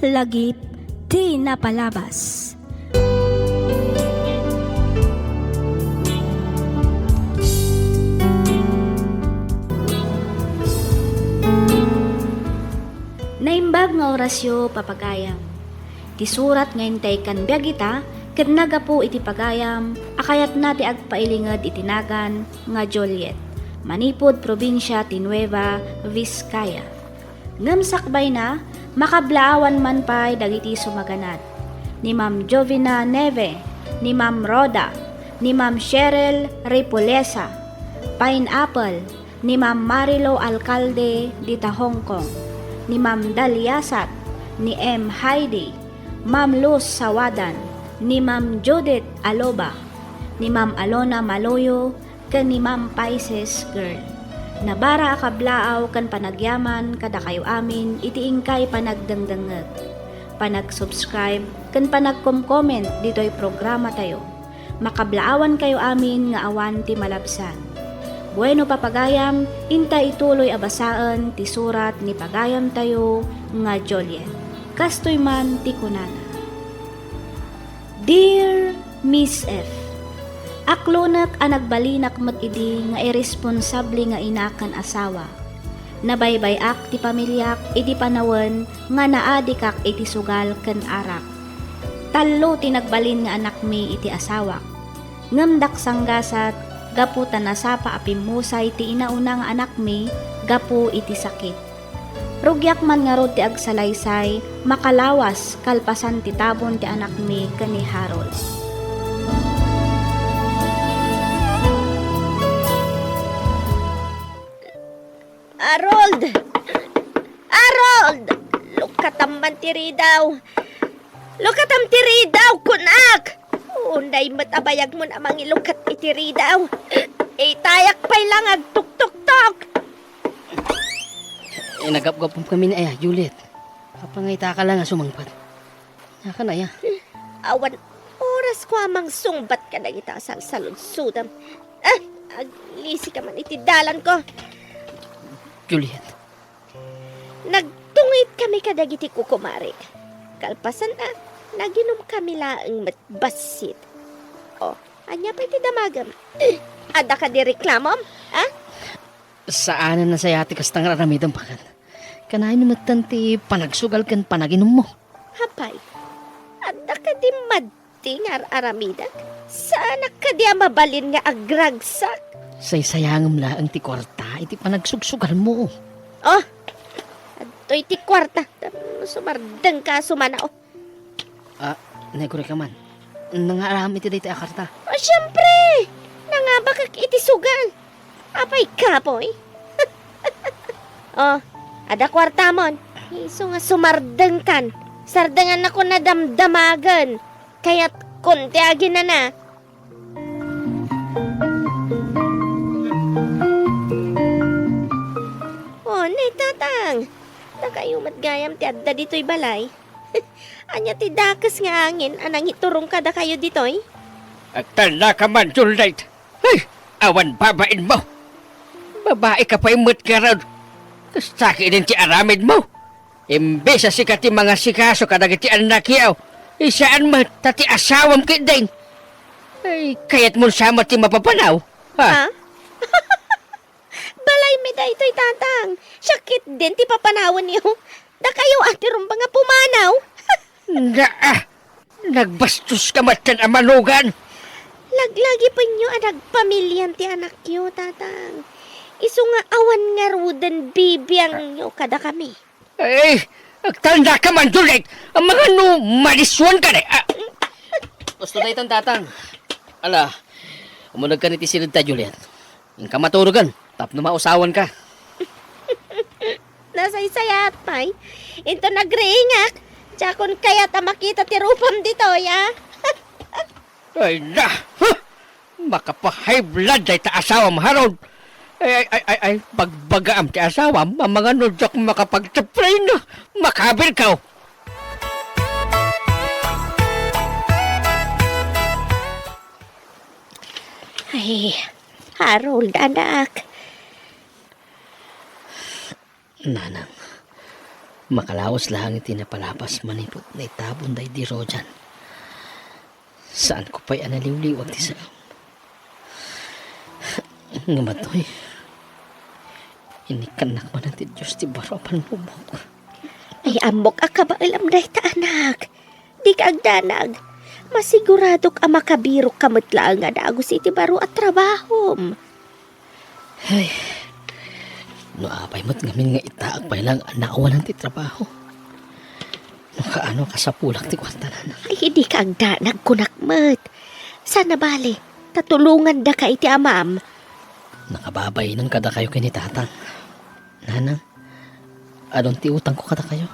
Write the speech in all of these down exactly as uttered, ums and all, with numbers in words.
Lagip ti napalabas. Naimbag nga orasyo, papagayam. Ti surat nga intay kan biag ita ket nagapu iti pagayam a kayatna ti agpailinged iti nagan nga Juliet, manipud probinsia ti Nueva Vizcaya. Ngem sakbayna, makablaawan man pay dagiti sumaganad. Ni Ma'am Jovina Neve, ni Ma'am Rhoda, ni Ma'am Cheryl Repoliesa, Pineapple, ni Ma'am Marilo Alcalde dita Hong Kong, ni Ma'am Dalia Sat, ni M. Heidi, Ma'am Luz Sawadan, ni Ma'am Judith Aloba, ni Ma'am Alona Maloyo, ken ni Ma'am Pisces Girl. Nabara a kablaaw ken panagyaman kadakayo amin iti inkay panagdengdengngeg, panag-subscribe, ken panagkom-comment ditoy programatayo. Makablaawankayo amin nga awan ti malabsan. Bueno, papagayam, inta ituloy a basaen ti surat ni pagayamtayo nga Juliet. Kastoy man ti kunana. Dear Miss F, aklonek a nagbalinak met idi nga irresponsable nga ina ken asawa. Nabaybay-ak ti pamiliak idi panawen nga naadikak iti sugal ken arak. Tallo ti nagbalin nga anakmi iti asawak. Ngem daksanggasat gapu ta nasapa a pimmusay ti inauna nga anakmi gapu iti sakit. Rugiak man ngarud ti agsalaysay makalawas kalpasan ti tabon ti anakmi ken ni Harold. Harold! Harold! Lukatam man ti ridaw! Lukatam ti ridaw, kunak! Unay met a bayagmon a mangilukat iti ridaw. Itayak pay la nga agtuktuktok. Eh, nagapgapom kami ni aya, Juliet. Apay nga itaka la nga sumangpet? Nakan aya? Awan orasko a mangsungbat kadagita a salsaludsodam. Ah, aglisika man iti dalanko. Juliet. Nagtungit kami kadagiti kukumarik. Kalpasan a, naginom kami laeng met bassit. Oh, ania pay ti damagem? Adda kadi reklamom? Ha? Saanen a sayaat ti kasta nga aramidem, pakan. Kanayon metten ti panagsugal ken panaginummo. Apay, adda kadi mad-, ti nga ar-aramidek? Saanak kadi a mabalin nga agragsak? Saysayangem laeng ti kuarta iti panagsugsugalmo. Oh, adtoy ti kuarta. Tapno sumardengka a sumanaw. Ah, naigurayka man. Nangaaram iti daytoy a kuarta? Oh, siempre! Nangabakak iti sugal. Apay, kapoy? Oh, adda kuartamon. Isu nga sumardengkan. Sardengannakon a damdamagen. Kayatkon ti aginana. Oh, ne, Tatang. Dakayo met gayam ti adda ditoy balay. Ania ti dakes nga angin a nangiturong kadakayo ditoy? Agtalnaka man, Juliet. Ay, awan babainmo. Babaika pay met ngarud. Kasta ketdin ti aramidmo. Imbes a sika ti mangasikaso kadagiti annakyo, saan met ta ti asawam ketdin. Ay, kayatmon sa met ti mapapanaw? Ha? Ha? Balaymi daytoy, Tatang. Siak ketdin ti papanawenyo. Dakayo a ti rumbeng a pumanaw. Naa, nagbastoska metten a manugan. Laglagipenyo a nagpamilian ti anakyo, Tatang. Isu nga awan ngaruden bibiangyo kadakami. Ay, agtalnaka man, Juliet. Amangan no malisuanka, ne? Ah. Husto daytan, Tatang. Ala, umunegkan iti siledta, Juliet. Inka maturogen, tapno mausawanka. Nasaysayaat pay. Inton agriingak, diakon kayat a makita ti rupam ditoy, a? Ay na! Huh! Makapa-high blood dayta asawam, Harold. Ay, ay, ay, ay, ay, bagbagaam ti asawam, amangan no diak makapagtiplay na. Makabirkaw. Ay, Harold, anak. Nanang, Makalaos laeng iti napalabas manipud naitabon daydi Rojan. Saanko pay a naliwliwag ti saem. Ngem adtoy, inikkannak manen ti Dios ti baro a pannubbok. Ay, ammok a kabaelam dayta, anak. Dika agdanag. Masiguradok a makabirokka met laeng a dagus iti baro a trabahom. Ay, no apay met ngamin nga itaak pay laeng a naawanan ti trabaho. No kaano kasapulak ti kuarta, nanang? Ay, dika agdanag, kunak met. Saan a bale, ta tulongandaka iti amam. Nakababainen kadakayo ken ni tatang. Nanang, adun ti utangko kadakayo.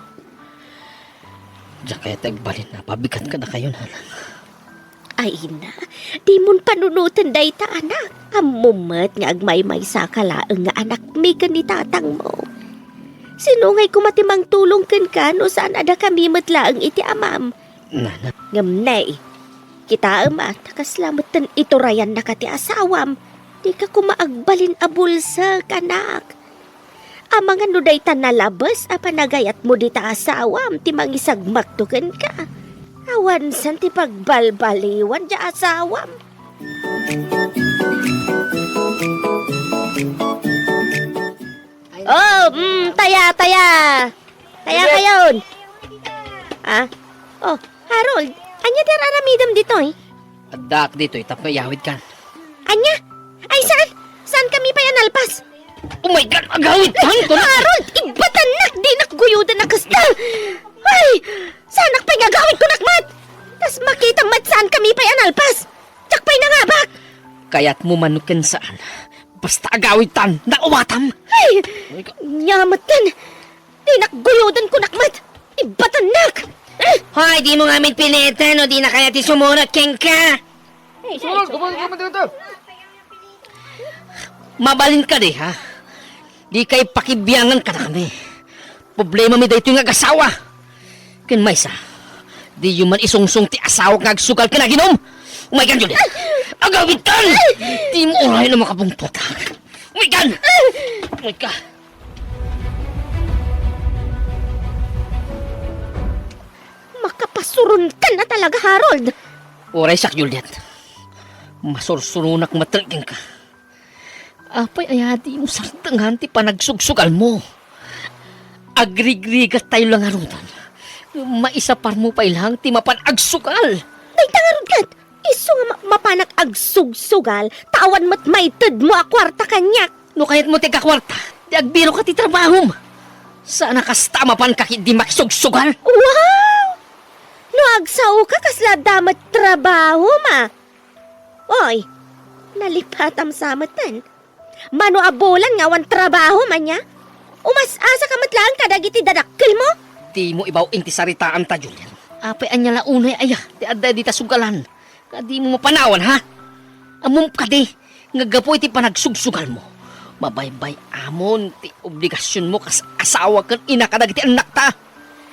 Diak kayat ti agbalin a pabigat kadakayo, nanang. Ay, ina, dimon panunoten dayta, anak. Ammom met nga agmaymaysaka laeng nga anakmi ken ni tatangmo. Sino ngay koma ti mangtulong kenka no saan a dakami met laeng iti amam? Nanang. Ngem nay, kitaem a, ta kasla metten iturayannaka ti asawam, dika koma agbalin a bulsek, anak. Amangan no dayta nalabes a panagayatmo dita asawam ti mangisagmakto kenka. Awansan ti pagbalbaliwan ti asawam. Oh, mm, taya, taya. Taya kayon. Ah? Oh, Harold, ania ti ar-aramidem ditoy? Addaak ditoy tapno iyawidkan. Ania? Ay, saan? Saankami pay a nalpas? Oh my God, agawidtan ko na! Harold, ibbatannak, dinak guyoden a kasta! Ay, saanak pay nga agawid, kunak met! Tas makitam met saankami pay a nalpas! Diak pay nangabak! Kayatmo man ken saan, basta agawidtan, naawatam! Ay, ania metten! Dinak guyoden, kunak met! Ibbatannak! Eh! Hoy, dimo ngamin piliten no dina kayat ti sumurot kenka! Sumurot, sumurot ka man dito! Mabalin kadi, ha? Dika ipakibiangan kadakami. Problemami daytoy nga agasawa. Ken maysa, diyo man isungsong ti asawak nga agsugal ken aginom. Umaykan, Juliet! Agawidtan! Dimo uray no makabungtotak. Umaykan! Umayka! Makapasuronka na talaga, Harold! Uray siak, Juliet. Masursuronak met kenka. Apay aya dimo sartengan ti panagsugsugalmo? Agrigrigattayo la ngaruden. Maisaparmo pay laeng ti mapan agsugal. Dayta ngarud ket, isu nga ma-, mapanak agsugsugal, ta awan met maitedmo a kuarta kaniak. No kayatmo ti agkakuarta, ti agbiroka ti trabahom. Saan a kasta a mapanka ketdi makisugsugal. Wow! No agsaoka, kasla adda met trabahom a. Oy, nalipatam sa metten. Mano a bulan nga awan trabahom, ania? Umas-asaka met laeng kadagiti dadakkelmo? Dimo ibaw-in ti saritaanta, Juliet. Apay ania la unay aya ti adda dita sugalan? Nga dimo mapanawan, ha? Ammom kadi nga gapu iti panagsugsugalmo, mabaybay-amon ti obligasionmo kas asawa ken ina kadagiti annakta.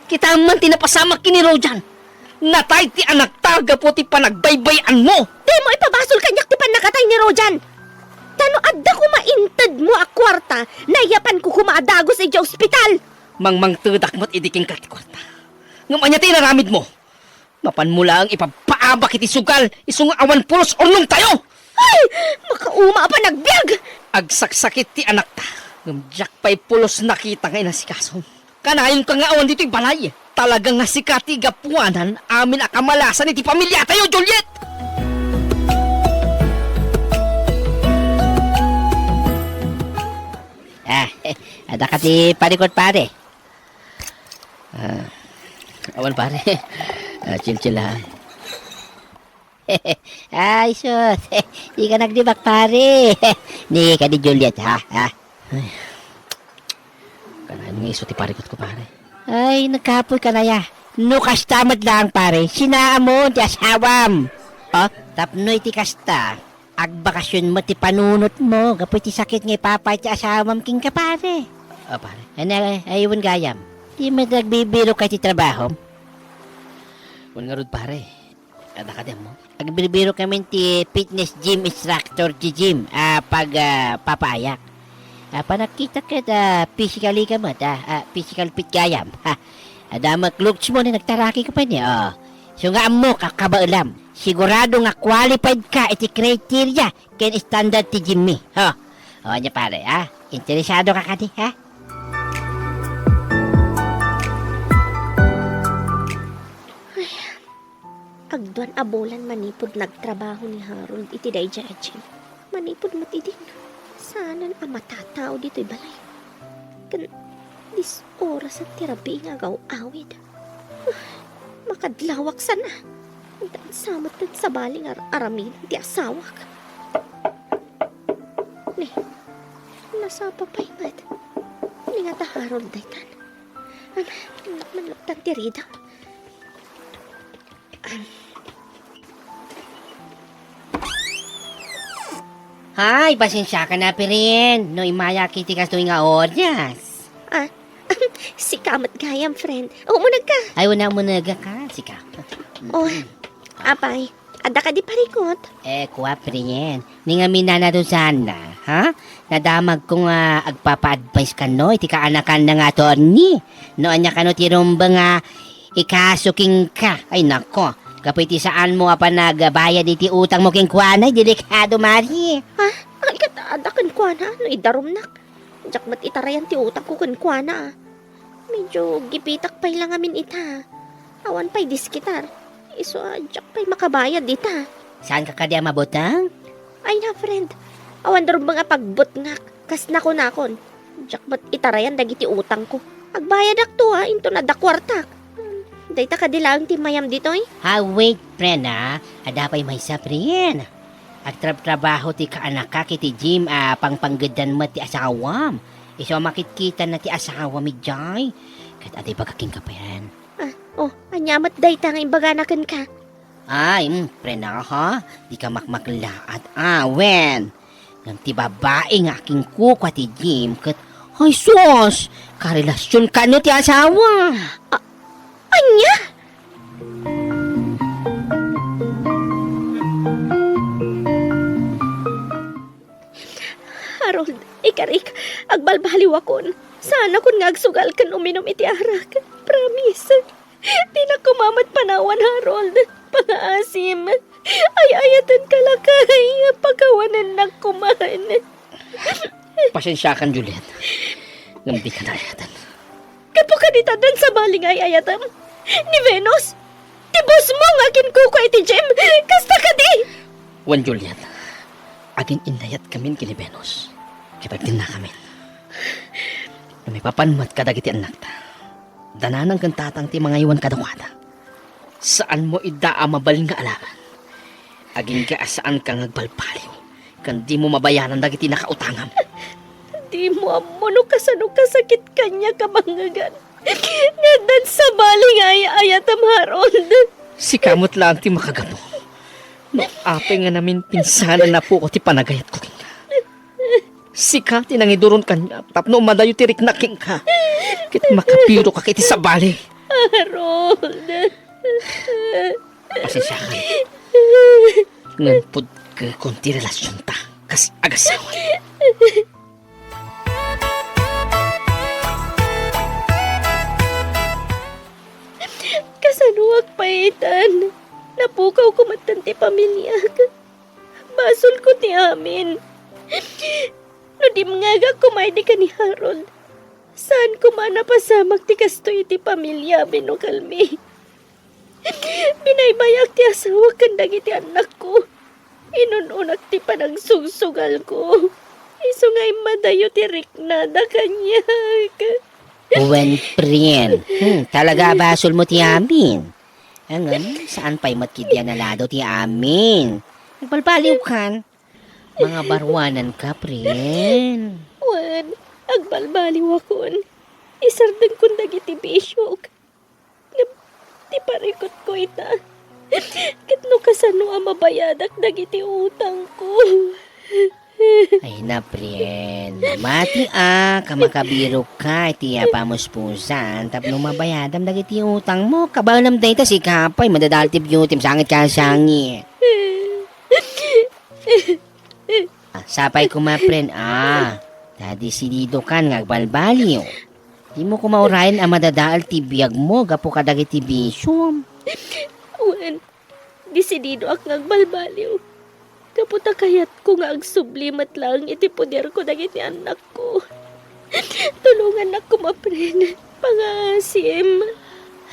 Kitaem man ti napasamak ken ni Rojan. Natay ti anakta gapu ti panagbaybay-anmo. Dimo ipabasol kaniak ti pannakatay ni Rojan. Ta no adda koma intedmo a kuarta, naiyapanko koma a dagus idiay ospital. Mangmangtedak met idi kenka ti kuarta. Ngem ania ti inaramidmo? Mapanmo laeng ipabpaabak iti sugal, isu nga awan pulos urnongtayo! Ay! Makauma a panagbiag! Agsaksakit ti anakta, ngem diak pay pulos nakita nga inasikasom. Kanayonka nga awan ditoy balay. Talaga nga sika ti gapuanan amin a kamalasan iti pamiliatayo, Juliet! Ah, adda ka ti parikot, pare? Ah, awan, pare. Ah, chill-chill lang. Ay, sus. Di ka nagdibak, pare. Ni ka ni Juliet, ha? Ha? Ay. Kanayon nga isu ti parikot ko, pare. Ay, nagkapoy ka na ya. No kasta met laeng, pare, sinaamon ti asawam. Oh, tapno iti kasta, agbakasyon met ti panunotmo gapu iti sakit nga ipapay ti asawam kenka, pare. Ah, pare. Ano, ay, wen gayam. Di met nagbibiro ka iti trabahom? Wen ngarud, pare. Adda kadi ammo? Agbibiro kami ti fitness gym instructor ti gym, ah, pag, ah, papaayak. A, panagkitak ket, a, physically ka met, a, a, physical fit gayam. Ha? Adda met looks mo ni nagtaraki ka pay ni, o. So nga ammok a kabaelam. Sigurado nga qualified ka iti criteria ken standard ti Jimmy. Ho. O, ania pare, a? Interesado ka kadi, ha? Agduan a bulan manipud nagtrabaho ni Harold iti daydiay a gym. Manipud met idin, saanen a matatao ditoy balay. Ken dis orasan ti rabii nga agaw-awid. Ah, makadlawak sana. Dansa met ken sabali nga ar-aramiden ti asawak. Ni, nasapa pay met. Ni ngata Harold daytan. Am, manluktan ti rida. Hay, pasensiakan a, Pren, no immayak iti kastoy nga oras. A, sika met gayam, friend. Umunegka. Ay, wen a, umunegka, sika. O, apay, adda kadi parikut? E, kua, Pren, ni ngamin a nadusaanna, ha? Nadamagko nga agpapa-advise kano iti kaanakanna nga attorney. No ania kano ti rumbeng nga ikaso kenka. Ay, nako. Gapu iti saanmo a panagbayad iti utangmo kenkuana, delikado, Mari. Ha? Ay, ket adda kenkuana no idarumnak. Diak met itarayan ti utangko kenkuana. Medio gipitak pay la ngamin ita. Awan pay diskitar. Isu a diak pay makabayad ita. Saanka kadi a mabuteng? Ay na, friend. Awan rumbeng a pagbutngak. Kas nakunakon, diak met itarayan dagiti utangko. Agbayadakto a, inton adda kuartak. Hmm, dayta kadi laeng ti mayam ditoy? Ha, wait, friend, a. Adda pay maysa, friend. Agtrabtrabaho ti kaanakak iti gym a pangpanggeddan met ti asawam. Isu a makitkitanna ti asawam idiay. Ket adda ibaga kenka, friend. A, o, ania met dayta nga imbagana kenka? Ay, mm, friend, a, ha? Dika makmaklaat. A, wen. Ngem ti babai nga akinkukua ti gym ket, ay sus, karelasion kano ti asawa. A-, ania? Harold, ikarik, agbalbaliwakon. Saanakon nga agsugal ken uminum iti arak. Promise. Dinak koma met panawan, Harold. Pangaasim. Ay-ayatenka lakay. Pakawanennak koman. Pasensiakan, Juliet. Ngem dika naayatan. Gapu kadita, addan sabali nga ay-ayatem. Ni Venus, ti bossmo nga akinkukua iti gym. Kasta kadi? Wen, Juliet, agin-innayatkamin ken ni Venus. Ket agtinnakamin. No maipapan met kadagiti annakta, da nanang ken tatang ti mangaywan kadakuada. Saanmo ida a mabalin nga alaen. Agingga a saanka nga agbalbaliw, ken dimo mabayaran dagiti nakautangam. Dimo ammo no kasano kasakit kaniak a bangngegan. Nga addan sabali nga ay-ayatem, Harold. Sika met laeng ti makagapu. No apay nga naminpinsan a napukaw ti panagayatko kenka. Sika ti nangiduron kaniak tapno umadayo ti riknak kenka. Ket makabirokak iti sabali. Harold. Pasensiakan. Ngem pudkekon ti relasionta kas agasawa. Kasanoak pay itan? Napukawko metten ti pamiliak. Basolko ti amin. No dimngegak koma idi ken ni Harold, saan koma a napasamak ti kastoy iti pamilya a binukelmi. Binaybayak ti asawak ken dagiti annakko. Inun-unak ti panagsugsugalko. Isu nga immadayo ti riknada kaniak. Wen, prin. Hmm, talaga a basolmo ti amin. Ngem, saan pay met ketdi a nalado ti amin. Nagbalbaliwkan. Mangabaruananka, prin. Wen, agbalbaliwakon. Isardengkon dagiti bisiok. Ngem, ti parikutko ita. Ket no kasano a mabayadak dagiti utangko. Ay na, prin. Mati a, kamakabirokka iti a pamuspusan tapno mabayadam dagiti utangmo. Kabaelam dayta, sika pay, madadaltib yutim, sangit ka, sangit. Ah, sapay koma, prin, ah. Ta desididokan nga agbalbaliw. Dimo koma urayen a madadael ti biagmo gapu kadagiti bisiom. Wen, desididoak nga agbalbaliw. Gapu ta kayatko nga agsubli met laeng iti poderko dagiti annakko. Tulongannak koma, friend. Pangaasim.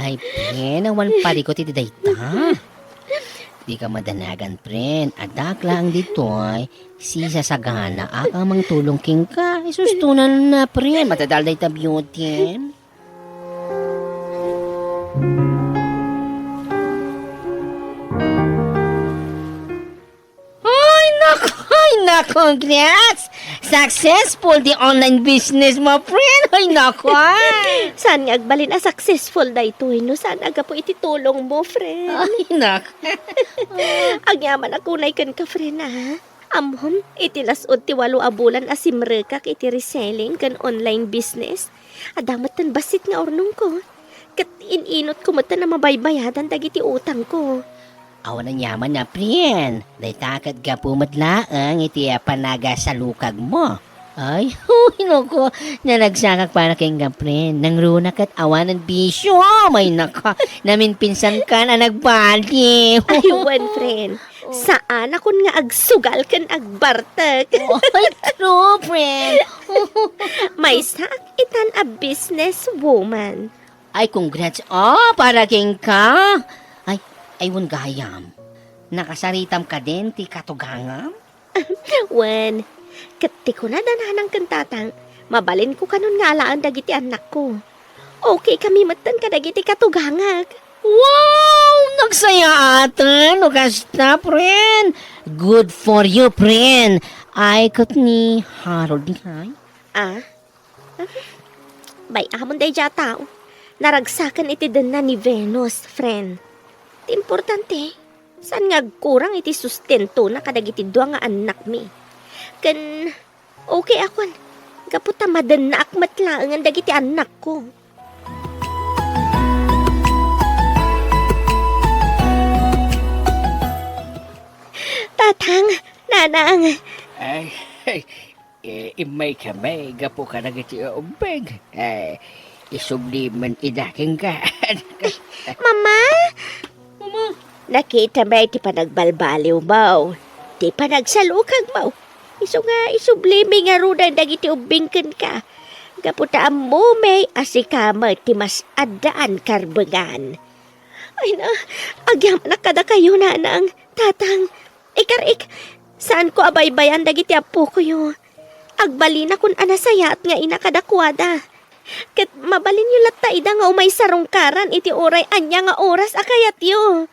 Ay, friend, awan parikut iti dayta. Dika madanagan, friend. Addak laeng ditoy. Sisasaganaak a mangtulong kenka. Isustonan na, friend. Madadael dayta, beauty. Ay, nako! Ay, nako! Congrats! Successful the online business mo, friend! Ay, nako! Saan nga agbalin a successful daytoy no saan a gapu iti tulong mo, friend? Ay, nako! Agyamanak unay kenka, friend, a. Ammom, iti las-ud ti walo a bulan a simrekak iti reselling ken online business, adda metten bassit nga urnongko. Ket in-inutko metten a mabaybayadan dagiti utangko. Awan aniaman a, friend. Dayta ket gapu met laeng iti panagasalukagmo. Ay, huy, nako, naragsakak para kenka, friend. Nangruna ket awanen bisio. Ay, nako, naminpinsankan a nagbaliw. Ay, wen, friend. Saanakon nga agsugal ken agbartek. Ay, true, friend. Maysaak itan a businesswoman. Ay, congrats, a, para kenka. Ay, ay, wen gayam. Nakasaritam kadin ti katugangam? Wen, ket ti kunada nanang ken tatang, mabalinko kanon nga alaen dagiti annakko. Okay kami metten kadagiti katugangak. Wow! Nagsayaaten no kasta, friend. Good for you, friend. Ay, ket ni Harold ni, ay? Ah? Bay-amon daydiay a tao. Naragsaken iti denna ni Venus, friend. Ti importante, saan nga agkurang iti sustentona kadagiti dua nga annakmi. Ken, okay akon, gapu ta madennaak met laengen dagiti annakko. Tatang, nanang. Ay, ay, Eh, immay kami gapu kadagiti ubbing. Eh, isubli man ida kenka. Mama? Mama? Nakitami ti panagbalbaliwmo, ti panagsalukagmo. Isu nga isublimi ngaruden dagiti ubbing kenka. Gapu ta ammomi a sika met ti mas addaan karbengan. Ay na, agyamanak kadakayo, nanang, tatang. Ikarik, saanko a baybayan dagiti appokoyo. Agbalinakon a nasayaat nga ina kadakuada. Ket mabalinyo latta ida nga umay sarungkaran iti uray ania nga oras a kayatyo.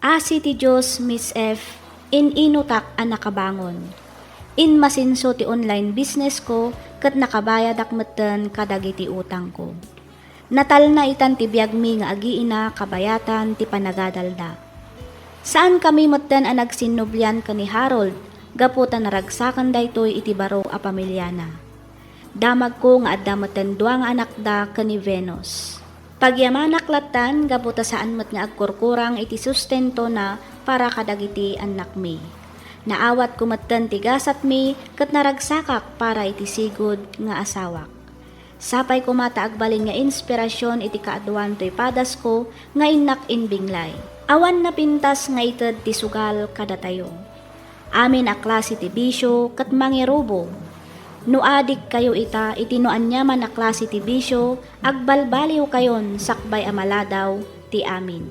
Asi ti Dios, Miss F, in-inutak a nakabangon. Immasinso ti online business ko ket nakabayadak metten kadagiti utangko. Natalna itan ti biagmi nga agiina kabayatan ti panagadalda. Saankami metten a nagsinnublian ken ni Harold gapu ta naragsaken daytoy iti baro a pamiliana. Damagko nga adda metten dua nga anakda ken ni Venus. Pagyamanak lattan gapu ta saan met nga agkurkurang iti sustentona para kadagiti annakmi. Naawatko metten ti gasatmi ket naragsakak para iti sigud nga asawak. Sapay koma ta agbalin nga inspirasyon iti kaaduan toy padasko nga innak imbinglay. Awan napintas nga ited ti sugal kadatayo. Amin a klase ti bisio ket mangirubo. No adikkayo ita iti no aniaman a klase ti bisio, agbalbaliwkayon sakbay a maladaw ti amin.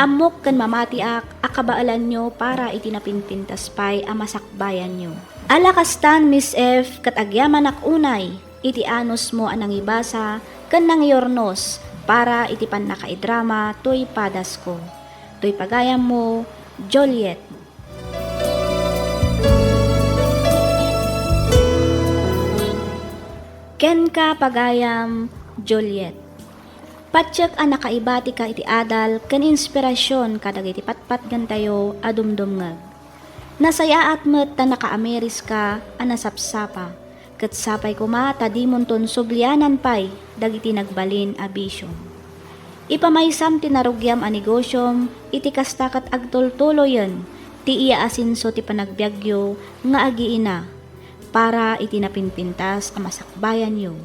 Ammok ken mamatiak a kabaelanyo para iti napinpintas pay a masakbayanyo. Ala kastan, Miss F, ket agyamanak unay iti anusmo a nangibasa ken nangiurnos para iti pannakaidrama toy padasko. Toy pagayammo, Juliet. Kenka, pagayam, Juliet. Patiek a nakaibatika iti adal ken inspirasyon kadagiti patpatgentayo a dumdumngeg. Nasayaat met ta nakaamiriska a nasapsapa, ket sapay koma ta dimonton sublianan pay dagiti nagbalin a bisio. Ipamaysam ti narugiam a negosiom iti kasta ket agtultuloyen ti iyaasenso ti panagbiagyo nga agiina para iti napinpintas a masakbayanyo.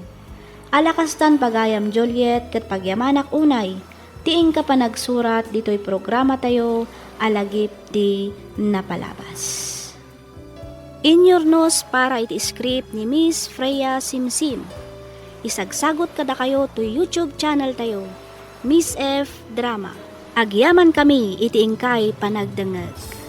Ala kastan, pagayam Juliet, ket pagyamanak unay ti inka panagsurat ditoy programatayo a Lagip ti Napalabas. Inyurnos para iti script ni Miss Freya Simsim. Isagsagut kadakayo toy YouTube channel tayo, Miss F Drama. Agyamankami iti inkay panagdengngeg.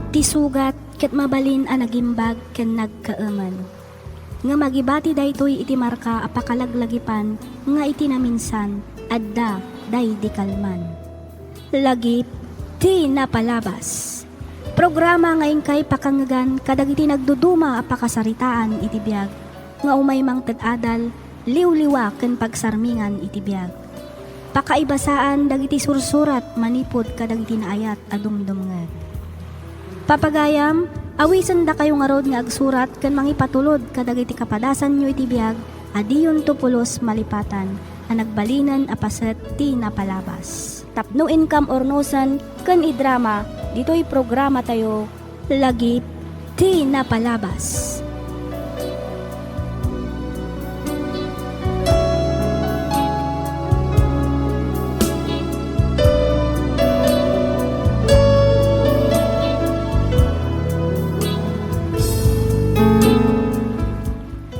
Ti sugat ket mabalin a nagimbag ken nagkaemen. Ngem agibati daytoy iti marka a pakalaglagipan nga iti naminsan, adda daydi kalman. Lagip ti Napalabas. Programa nga inkay pakangngegan kadagiti nagduduma a pakasaritaan iti biag nga umay mangted adal, liwliwa ken pagsarmingan iti biag. Pakaibasaan dagiti sursurat manipud kadagiti naayat a dumdumngeg. Papagayam, awisendakayo ngarud nga agsurat ken mangipatulod kadagiti kapadasanyo iti biag a diyonto pulos malipatan a nagbalinen a paset ti napalabas. Tapno inkam urnosen ken idrama ditoy programatayo, Lagip ti Napalabas.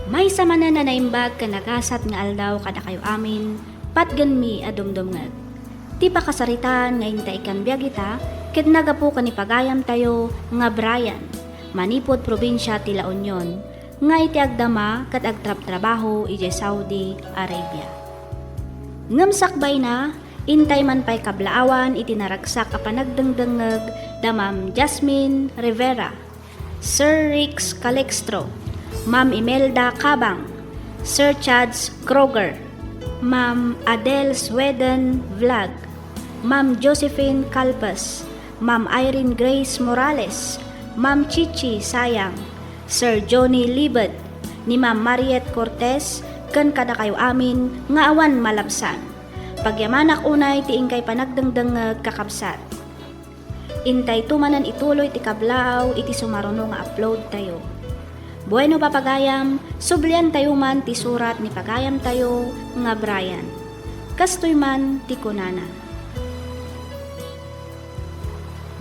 Maysa manen a naimbag ken nagasat nga aldaw kadakayo amin, patgenmi a dumdumngeg. Ti pakasaritaan nga intay ikkan biag ita ket naggapu ken ni pagayamtayo nga Brian, manipud probinsia ti La Union, nga iti agdama ket agtrabtrabaho idiay Saudi Arabia. Ngem sakbayna, intay man pay kablaawan iti naragsak a panagdengdengngeg da Ma'am Jasmine Rivera, Sir Rix Calixtro, Ma'am Imelda Cabang, Sir Chads Kroger, Ma'am Adele Sweden Vlog, Ma'am Josephine Calpes, Ma'am Irene Grace Morales, Ma'am Chichi Sayang, Sir Johnny Libed, ni Ma'am Mariette Cortez, ken kadakayo amin nga awan malabsan. Pagyamanak unay ti inkay panagdengdengngeg, kakabsat. Intayto manen ituloy ti kablaaw iti sumaruno nga upload tayo. Bueno, papagayam, subliantayo man ti surat ni pagayamtayo nga Brian. Kastoy man ti kunana,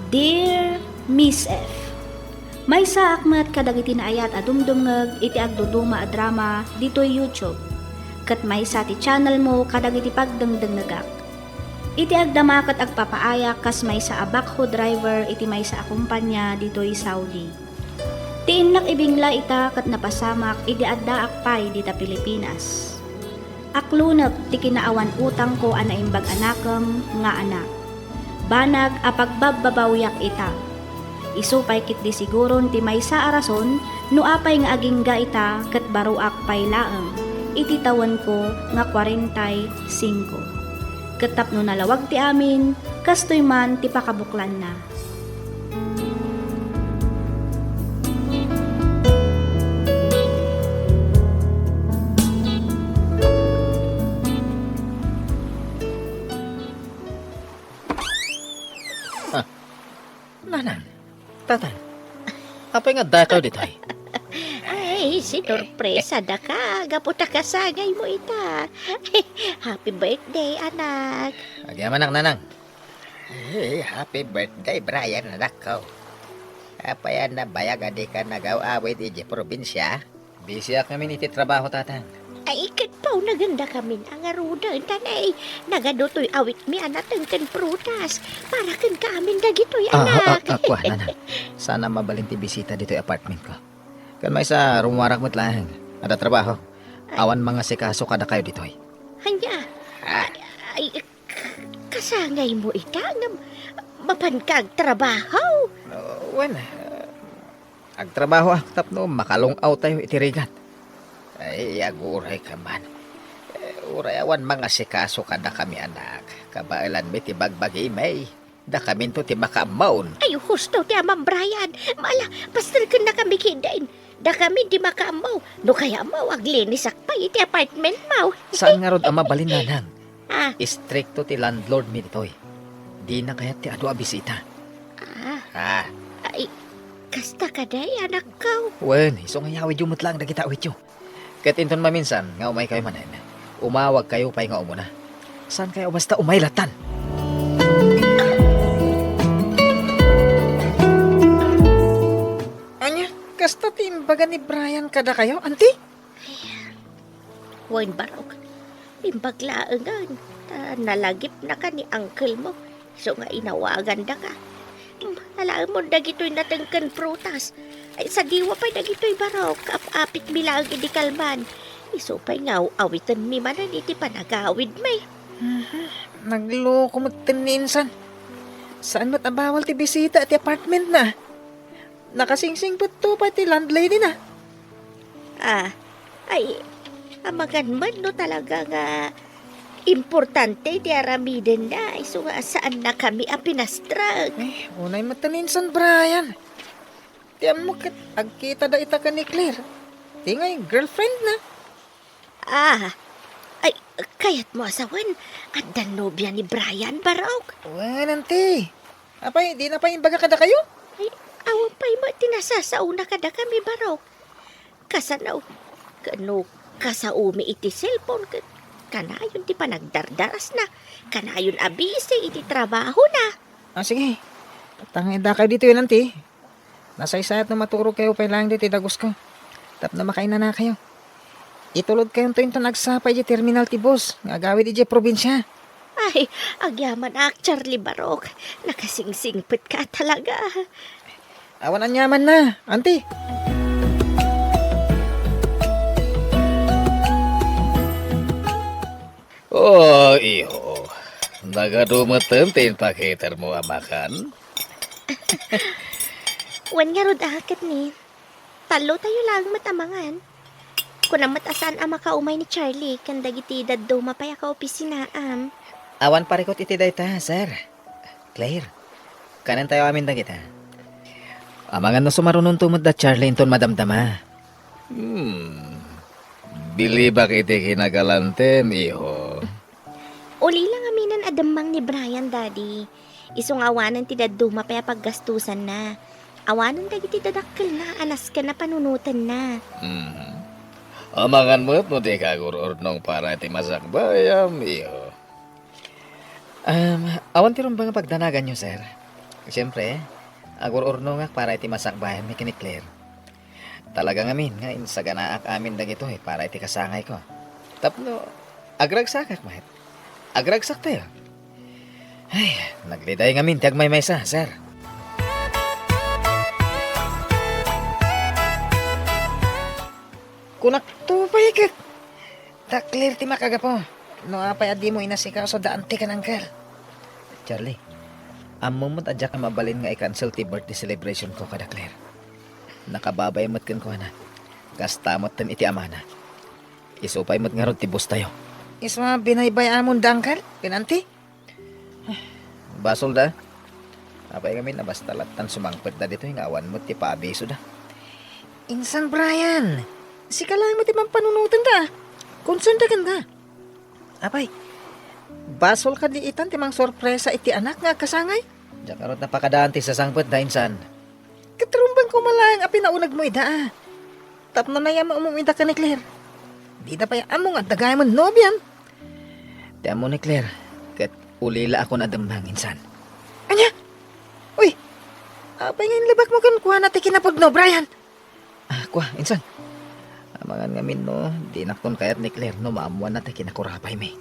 Dear Miss F, maysaak met kadagiti naayat a dumdumngeg iti agduduma a drama ditoy YouTube, ket maysa ti channel mo kadagiti pagdengdengngegak. Iti agdama ket agpapaayak kas maysa a backhoe driver iti maysa a kompania ditoy Saudi. Ti innak ibingla ita ket napasamak idi addaak pay dita Pilipinas. Aklonep ti kinaawan utangko a naimbag a nakem nga anak. Banag a pagbabbabawiak ita. Isu pay ketdi siguron ti maysa a rason no apay nga agingga ita ket baroak pay laeng iti tawenko nga kuarenta y singko. Ket tapno nalawag ti amin, kastoy man ti pakabuklanna. Apay nga addakayo ditoy? Ay, sinurpresa daka, gapu ta kasangaymo ita. Happy birthday, anak. Agyamanak, nanang. Eh, happy birthday, Brian, anakko. Apay a nabayag a dika nagaw-awid idiay probinsia? Bisiak ngamin iti trabaho, tatang. Ay, ket paunagenda kamin a ngaruden, ta nay, nagadu toy awitmi a nateng ken prutas para ken kaamin dagitoy, ah, anak. Ah, ah, kua, nanang. Saan a mabalin ti bisita ditoy apartment ko. Ken maysa, rumuarak met laeng. Adda trabaho. Ay. Awan mangasikaso kadakayo ditoy. Ania? Ah. Ay, ay, k-, kasangaymo ita nga mapanka agtrabaho? Uh, wen, uh, agtrabahoak tapno makalung-awtayo iti rigat. Ay, aguray ka man. Eh, uray awan mangasikaso kadakami, anak. Kabaelanmi ti bagbagimi. Dakaminto ti makaammoon. Ay, husto ti Amam Brian. Mala, pasterkennakami ketdin. Dakami ti makaammo. No kayatmo, aglinisak pay iti apartmentmo. Saan ngarud a mabalin, nanang? Ah. Istrikto ti landlordmi ditoy. Dina kayat ti adu a bisita. Ah. Ah. Ay, kasta kadi, anakko. Wen, isu nga iyawidyo met laeng dagita awityo. Ket inton maminsan nga umaykayo manen, umawagkayo pay nga umuna. Saankayo a basta umay lattan. Ania, kasta ti imbaga ni Brian kadakayo, Auntie? Wen, Barok. Imbag laengen ta nalagipnaka ni uncle-mo. Isu nga inawagandaka. Hmm, alaemon dagitoy nateng ken prutas. Ay, sadiwa pay dagitoy, Barok. Ap-apitmi laeng idi kalman. Isu pay nga aw-awitenmi manen iti panagawidmi. Mhm. Nagloko metten ni insan. Saan met a bawal ti bisita ti apartmentna? Nakasingsingpetto pay ti landladyna. Ah, ay, amangan met no talaga nga importante ti aramidenna, isu nga saannakami a pinastrek. Eh, unay met ta ni insan, Brian. Ti ammok ket agkitada ita ken ni Claire. Ti ngay girlfriendna. Ah, ay, kayatmo a sawen, adda nobia ni Brian, Barok? Wen, Auntie. Apay, dina pay imbaga kadakayo? Ay, awan pay met ti nasasaona kadakami, Barok. Kasano, kano kasaomi iti cellphone ket kanayon ti panagdardarasna, kanayon a busy iti trabahona. Ah, sige. Tangay dakayo ditoy, Auntie. Nasaysayat no maturogkayo pay laeng ditoy dagusko tapno makainanakayo. Itulodkayonto inton agsapa idiay terminal ti bus nga agawid idiay probinsia. Ay, agyamanak, Charlie Barok. Nakasingsingpetka talaga. Awan aniamanna, Auntie. Oh, iho. Nagadu metten ti impakitermo a makan? Wen ngarud a ket ni, tallotayo laeng met a mangan. Kunam met a saan a makaumay ni Charlie ken dagiti dadduma pay a kaopisinaam. Awan parikut iti dayta, sir. Claire, kanentayo amin dagita. Amangan no sumarunonto met da Charlie inton madamdama. Hmm. Bilibak iti kinakalantem, iho. Ulila ngaminen a demmang ni Brian, Daddy. Isu nga awanen ti dadduma pay a paggastusanna. Awanen dagiti dadakkelna a nasken a panunotenna. Mhm. Amangan met no dika agur-urnong para iti masakbayam, iho. Um, awan ti rumbeng a pagdanaganyo, sir. Siyempre, agur-urnongak para iti masakbayanmi ken ni Claire. Talaga ngamin nga insaganaak amin dagitoy para iti kasangayko. Tapno agragsakak met. Agragsak tayo. Ay, nagliday ngamin ti agmaymaysa, sir. Kunak to pay ket. Da Claire ti makagapu. No apay a dimo inasikaso da auntie ken uncle. Charlie, ammom met a diak mabalin nga i-cancel ti birthday celebration ko kada Claire. Nakababay met kenkuana. Kasta metten iti amana. Isu pay met ngarud ti boss tayo. Isu a binaybay-amon da uncle ken auntie? Basol da. Apay ngamin a basta lattan sumangpet da ditoy nga awan met ti paabiso da. Insan Brian, sika laeng met ti mampanunotenda. Concern da kenka. Apay, basol kadi itan ti mangsorpresa iti anak nga agkasangay? Diak ngarud napakadaan ti sasangpet da insan. Ket rumbeng Koma laeng a pinaunegmo ida, a. Tapno nayammom ida ken ni Claire. Dida pay ammo nga adda gayam a nobiam. Ti ammo ni Claire, ket ulilaakon a demmeng insan. Ania? Uy, apay nga inlibakmo kenkuana ti kinapudno, Brian? Ah, kua, insan. Amangan ngamin no, dinakon kayat ni Claire no maammoanna ti kinakurapaymi.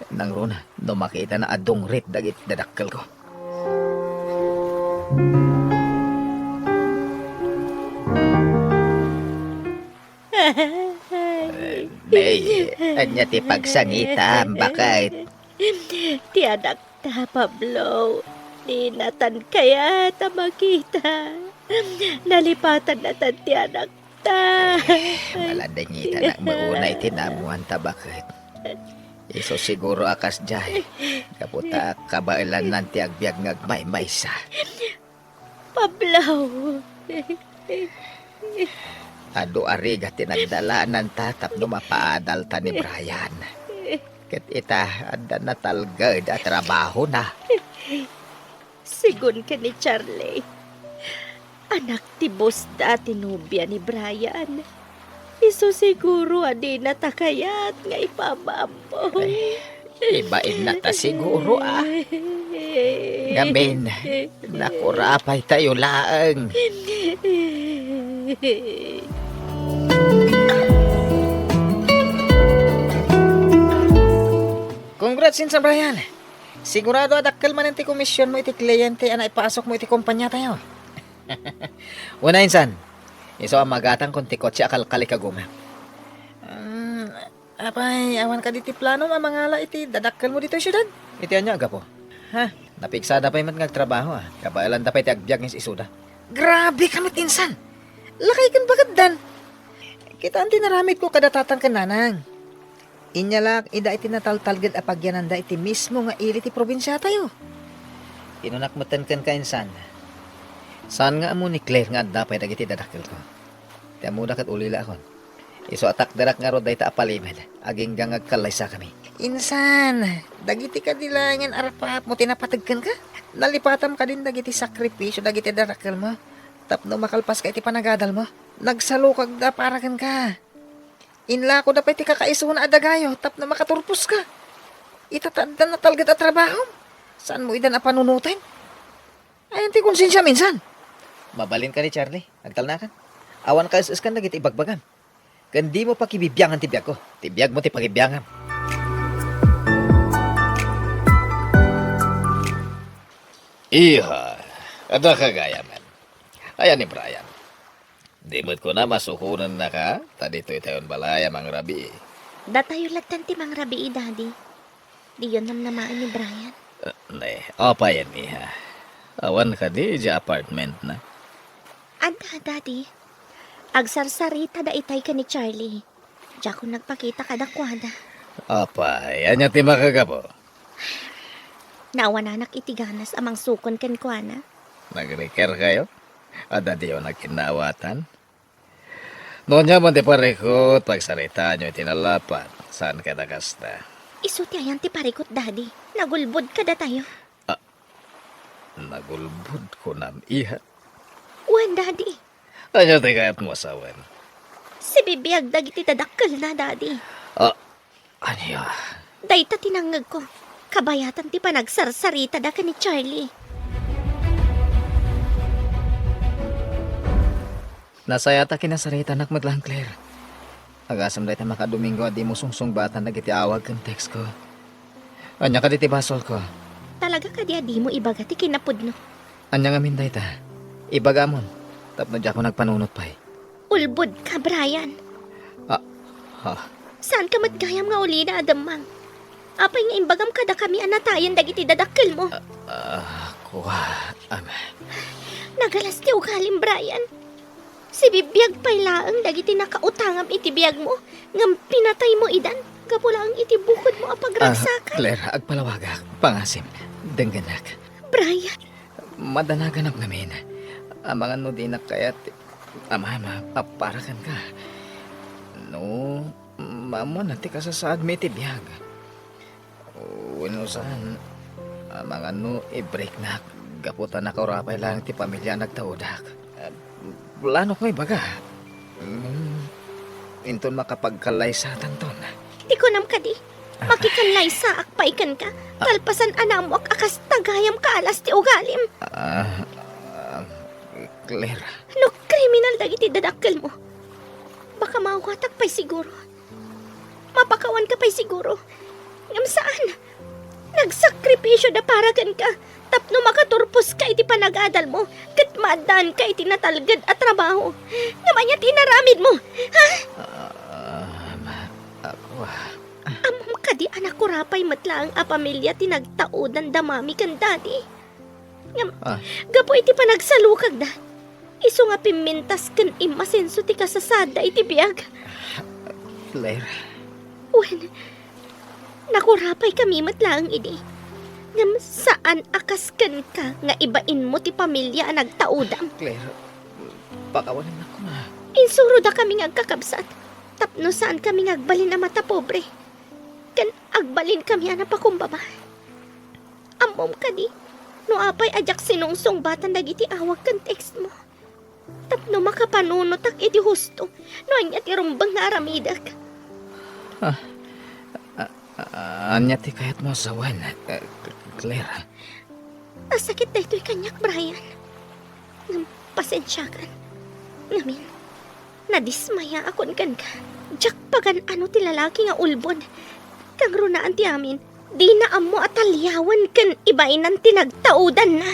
Nangruna, no makitana a dungrit dagiti dadakkelko. Nay, ania ti pagsangitam, baket? Ti anakta, Pablo, dinatan kayat a makita. Nalipatannatan ti anakta. Eh, maladingitanak met unay ti naammoanta, baket? Isu siguro a kasdiay, gapu ta kabaelannan ti agbiag nga agmaymaysa. Pablo. Adu a rigat ti nagdalananta tapno mapaadalta ni Brian. Ket ita, adda natalged a trabahona. Sigun ken ni Charlie, anak ti bossda ti nobia ni Brian. Isu siguro a dinata kayat nga ipaam-ammo. Ay, ibainna ta siguro, a. Ngamin, nakurapaytayo laeng. Congrats, Insan Brian. Sigurado a dakkel manen ti komisionmo iti kliyente a naipasokmo iti kompaniatayo. Wen, insan, isu a magatangkon ti kotse a kalkali kagumem. Mm, apay, awan kadi ti planom a mangala iti dadakkelmo ditoy siudad? Iti ania a gapu? Ha? Napiksada pay met nga agtrabaho, a. Kabaelanda pay ti agbiag nga is-isuda. Grabe ka met, insan! Lakay ken baketdan! Kitaan ti naramidko kada tatang ken nanang. Inyalak ida iti nataltalged a pagyananda iti mismo nga ili ti probinsiatayo. Inunak metten kenka, insan. Saan nga ammo ni Claire nga adda pay dagiti dadakkelko. Ti ammoda ket ulilaakon. Isu a takderak ngarud dayta a palimed, agingga nga agkallaysakami. Insan, dagiti kadi laengen a rapaapmo ti napateg kenka? Nalipatam kadin dagiti sakripisio dagiti dadakkelmo tapno makalpaska iti panagadalmo? Nagsalukagda para kenka. Inlakoda pay ti kakaisuna a dagayo tapno makaturposka. Ita ta adda natalged a trabahom, saanmo idan a panunoten? Ayan ti konsensiam, insan. Mabalinka ni Charlie, agtalnakan. Awan kaes-eskan dagiti ibagbagam. Ken dimo pakibibiangan ti biagko. Ti biagmo ti pakibiangam. Iha, adda ka gayamen. Ayan ni Brian. Di met kunam a sukonennaka, ta ditoy tayon balay a mangrabii. Datayo latta ti mangrabii, Daddy. Diyon namnamaen ni Brian. Ah, ne, apay, iha? Awan kadi idiay apartmentna? Adda, Daddy. Agsarsarita daytay ken ni Charlie. Diakon nagpakita kadakuada. Apay, ania ti makagapu? Naawananak iti ganas a mangsukon kenkuana. Nagrikerkayo? Adda diyo nakinnaawatan? No ania man ti parikut, pagsaritaanyo iti nalapat. Saan kada kasta? Isu ti ayan ti parikut, Daddy. Nagulbod kadatayo. Ah, nagulbod, kunam, iha? Wen, Daddy. Ania ti kayatmo a sawen? Sibibiag dagiti dadakkelna, Daddy. Ah, ania? Dayta ti nangngegko. Kabayatan ti panagsarsaritada ken ni Charlie. Nasayaat a kinasaritanak met laeng, Claire. Agasem dayta makadomingo a dimo sungsungbatan dagiti awag ken textko. Ania kadi ti basolko? Talaga kadi a dimo ibaga ti kinapudno? Ania ngamin dayta? Ibagamon, tapno diakon agpanunot pay. Ulbodka, Brian. Ah, ha? Saanka met gayam nga ulina a demmang? Apay nga imbagam kadakami a natayen dagiti dadakkelmo? Ah, ah, kua, am. Nagalas ti ugalim, Brian. Sibibiag pay laeng dagiti nakautangam iti biagmo, ngem pinataymo idan gapu laeng iti bukodmo a pagragsakan. Ah, Claire, agpalawagak. Pangasim, denggenak. Brian. Madanaganam ngamin. Amangan no dinak kayat, ama, ama, a para kenka. No, maammoan ti kasasaadmi iti biag. Wenno saan, amangan no i-breaknak gapu ta nakaurapay laeng ti pamilia a nagtaudak. Plano ko ibaga. Mm, inton makapagkallaysatanton. Ti kunam kadi, makikallaysaak pay kenka, kalpasan a naammoak a kasta gayam ka alas ti ugalim. Ah, ah, Claire. No kriminal dagiti dadakkelmo, baka maawatak pay siguro. Mapakawanka pay siguro. Ngem saan. Nagsakripisio da para kenka tapno makaturposka iti panagadalmo ket maaddaanka iti natalged a trabaho. Ngem ania ti inaramidmo? Ha? Ah, ma-, ako, ah. Ammom kadi a nakurapay met laeng a pamilia ti nagtaodan da mami ken daddy? Ngem, ah, gapu iti panagsalukagda, isu nga pimmintas ken immasenso ti kasasaadda iti biag. Claire. Wen, nakurapay kami met laeng idi. Ngem saan a kas kenka nga ibainmo ti pamilia a nagtaodam. Claire, pakawanennak koma. Insuroda kami nga agkakabsat tapno saan kami nga agbalin a matapobre. Ken agbalin kami a napakumbaba. Ammom kadi, no apay a diak sinungsungbatan dagiti awag ken textmo tapno makapanunotak iti husto no ania ti rumbeng nga aramidek. Ah, ah, ah, ania ti kayatmo a sawen, eh, Claire? Asakit daytoy kaniak, Brian. Ngem pasensiakan. Ngamin, nadismayaakon kenka. Diak pagan-ano ti lalaki nga ulbod. Kangrunaan ti amin, dina ammo a taliawen ken ibainan ti nagtaodanna.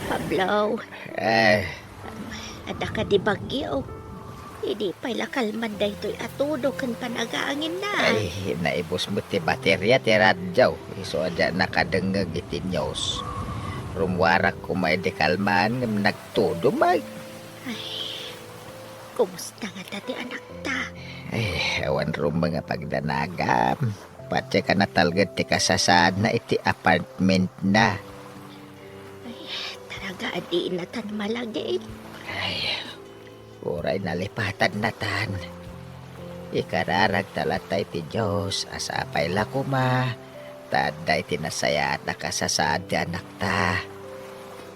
Hablaw. Eh. Adda kadi bagyo? Idi pay la kalman daytoy a todo ken panagaanginna. Ay, naibus met ti bateria ti radyo. Isu a diak nakadengngeg iti news. Rummuarak koma idi kalman ngem nagtodo met. Ay, kumusta ngata ti anakta? Ay, awan rumbeng a pagdanagam. Patay ka natalged ti kasasaadna iti apartmentna. Ay, talaga a dinatan malagip. Ay, uray nalipatannatan. Ikararagta latta iti Dios a sapay la koma ta adda iti nasayaat a kasasaad ti anakta.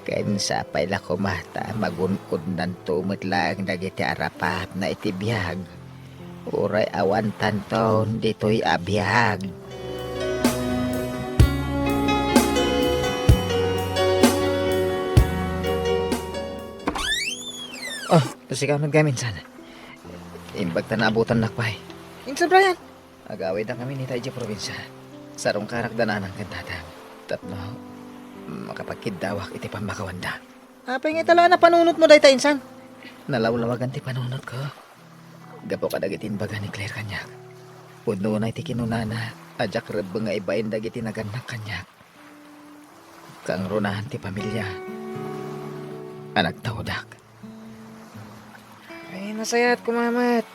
Ken sapay la koma ta magun-odnanto met laeng dagiti arapatna iti biag. Uray awantanton ditoy a biag. Oh, sika met gayam, insan. Imbag ta naabutannak pay. Insan Brian! Agawidakami ita idiay probinsia. Sarungkarak da nanang ken tatang. Tapno makapagkiddawak iti pammakawanda. Apay nga ita la a napanunotmo dayta, insan? Nalawlawagan ti panunotko. Gapu kadagiti imbaga ni Claire kaniak. Pudno unay ti kinunana a diak rebbeng nga ibain dagiti nagannak kaniak. Kangrunaan ti pamilia a nagtaodak. Ay, nasayaat koma met.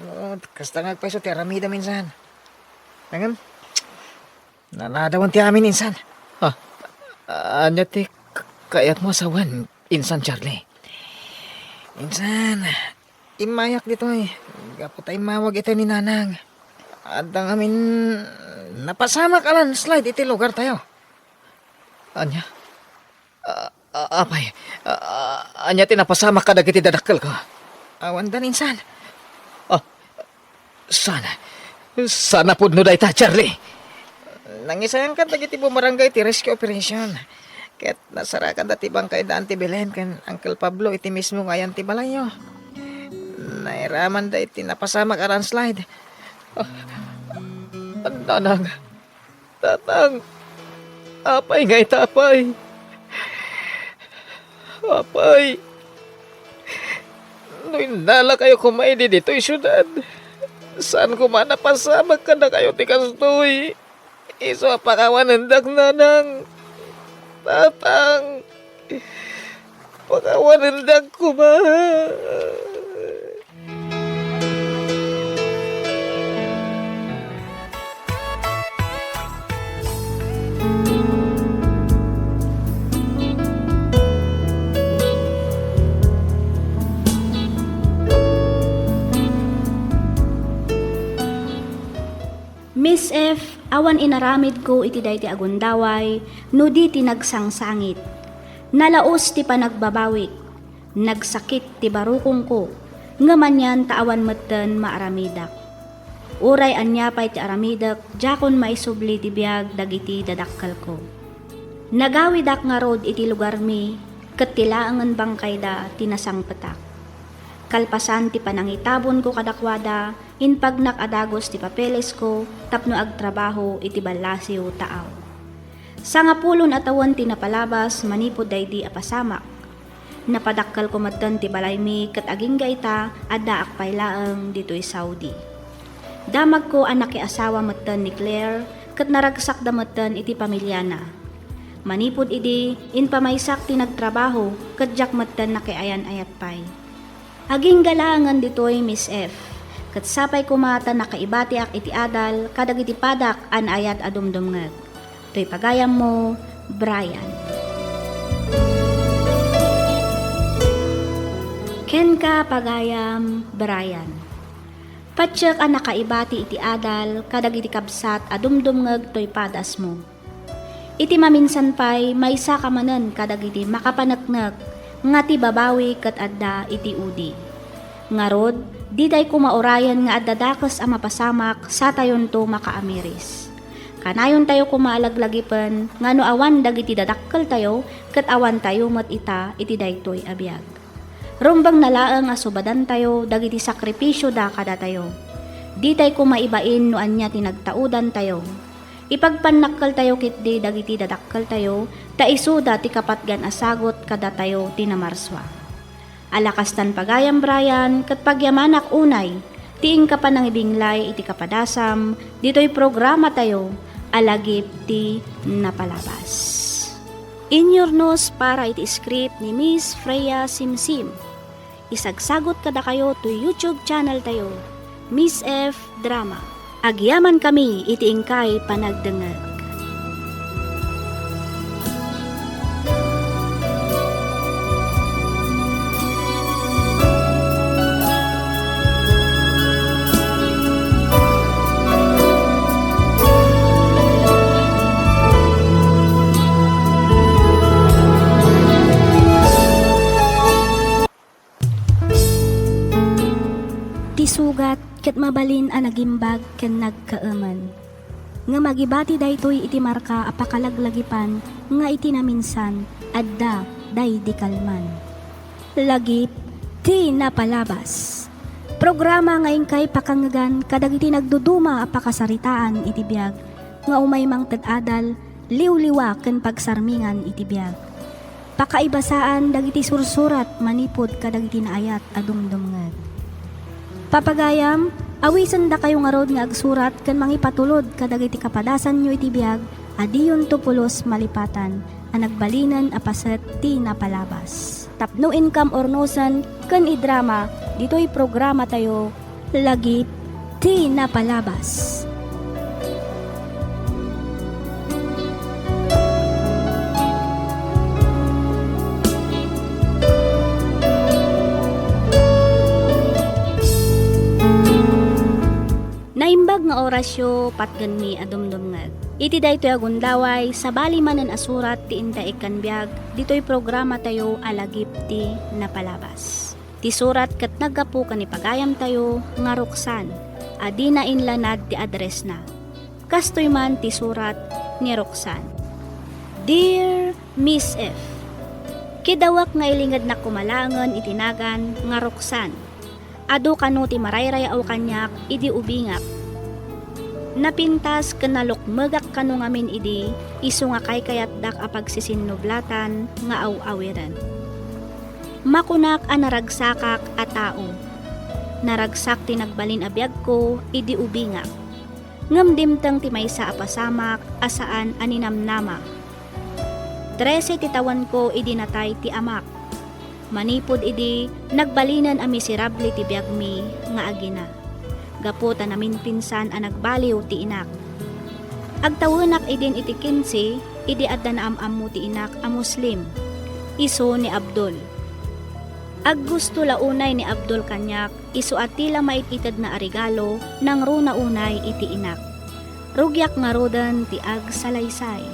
Oo, kasta nga agpayso ti aramidem, insan. Ngem, naladawan ti amin, insan. Ha? Ania ti k-, kayatmo a sawen, Insan Charlie? Insan, immayak ditoy. Gapu ta immawag ita ni Nanang. Adda ngamin napasamak a landslide iti lugartayo. Ania? A-, a-, apay, a-, a-, ania ti napasamak kadagiti dadakkelko? Awandan, insan. Ah, saan? Saan a pudno dayta, Charlie? Nangisayan kadagiti bumarangay ti rescue operation. Ket nasarakanda ti bangkay da Auntie Belen ken Uncle Pablo iti mismo nga ayan ti balayyo. Nairamanda iti napasamak a landslide. Ah, Nanang, Tatang, apay nga ita, apay? Apay, no innalakayo koma idi ditoy siudad, saan koma a napasamak kadakayo ti kastoy? Isu a pakawanendak, Nanang. Tatang, pakawanendak koma. Miss F, Awan inaramidko iti daytoy a gundaway no di ti nagsangsangit. Nalaus ti panagbabawik. Nagsakit ti barukongko, ngem anian ta awan metten maaramidak. Uray ania pay ti aramidek, diakon maisubli ti biag dagiti dadakkelko. Nagawidak ngarud iti lugarmi, ket ti laengen bangkayda ti nasangpetak. Kalpasan ti panangitabonko kadakuada, impagnak a dagus ti papelesko tapno agtrabaho iti ballasiw taaw. Sangapulon a tawen ti napalabas manipud daydi a pasamak. Napadakkelko metten ti balaymi ket agingga ita, addaak pay laeng ditoy Saudi. Damagko a nakiasawa metten ni Claire ket naragsakda metten iti pamiliana. Manipud idi, impamaysak ti nagtrabaho ket diak metten nakiayan-ayat pay. Agingga laengen ditoy, Miss F. Ket sapay koma ta nakaibatiak iti adal kadagiti padak a naayat a dumdumngeg. Toy pagayammo, Brian. Kenka, pagayam, Brian. Patiek a nakaibati iti adal kadagiti kabsat a dumdumngeg toy padasmo. Iti maminsan pay, maysaka manen kadagiti makapaneknek nga ti babawi ket adda iti udi. Ngarud, ditay koma urayen nga adda dakes a mapasamak satayonto makaamiris. Kanayontayo koma a laglagipen nga no awan dagiti dadakkeltayo, ket awantayo met ita iti daytoy a biag. Rumbengna laeng a subadantayo dagiti sakripisioda kadatayo. Ditay koma ibain no ania ti nagtaudantayo. Ipagpannakkeltayo ketdi dagiti dadakkeltayo, ta isuda ti kapatgan a sagut kadatayo ti namarsua. Ala kastan pagayam Brian, ket pagyamanak unay ti inka panangibinglay iti kapadasam ditoy programatayo a Lagip ti Napalabas. Inyurnos para iti script ni Miss Freya Simsim. Isagsagut kadakayo toy YouTube channel tayo, Miss F Drama. Agyamankami iti inkay panagdengngeg. Ti sugat ket mabalin a nagimbag ken nagkaemen. Ngem agibati daytoy iti marka a pakalaglagipan nga iti naminsan, adda daydi kalman. Lagip ti Napalabas. Programa nga inkay pakangngegan kadagiti nagduduma a pakasaritaan iti biag nga umay mangted adal, liwliwa ken pagsarmingan iti biag. Pakaibasaan dagiti sursurat manipud kadagiti naayat a dumdumngeg. Papagayam, awisendakayo ngarud nga agsurat ken mangipatulod kadagiti kapadasanyo iti biag a diyonto pulos malipatan a nagbalinen a paset ti napalabas. Tapno inkam urnosen ken idrama ditoy programatayo, Lagip ti Napalabas. Naimbag nga orasyo, patgenmi a dumdumngeg. Iti daytoy a gundaway, sabali manen a surat ti inta ikkan biag ditoy programatayo a Lagip ti Napalabas. Ti surat ket naggapu ken ni pagayamtayo nga Roxanne, a dina inlanad ti addressna. Kastoy man ti surat ni Roxanne. Dear Miss F, kidawak nga ilingednak koma laengen iti nagan nga Roxanne. Adu kano ti marayrayaw kaniak idi ubingak. Napintas ken nalukmegak kano ngamin idi isu nga kaykayatdak a pagsisinnublatan nga aw-awiren. Makunak a naragsakak a tao. Naragsak ti nagbalin a biagko idi ubingak. Ngem dimteng ti maysa a pasamak a saan a ninamnama. Trese ti tawenko idi natay ti amak. Manipud idi, nagbalinen a miserable ti biagmi nga agina. Gapu ta naminpinsan a nagbaliw ti inak. Agtawenak idin iti kinse, idi adda naam-ammo ti inak a Muslim. Isu ni Abdul. Aggusto la unay ni Abdul kaniak, isu a ti la maititedna a regalo, nangruna unay iti inak. Rugiak ngaruden ti agsalaysay.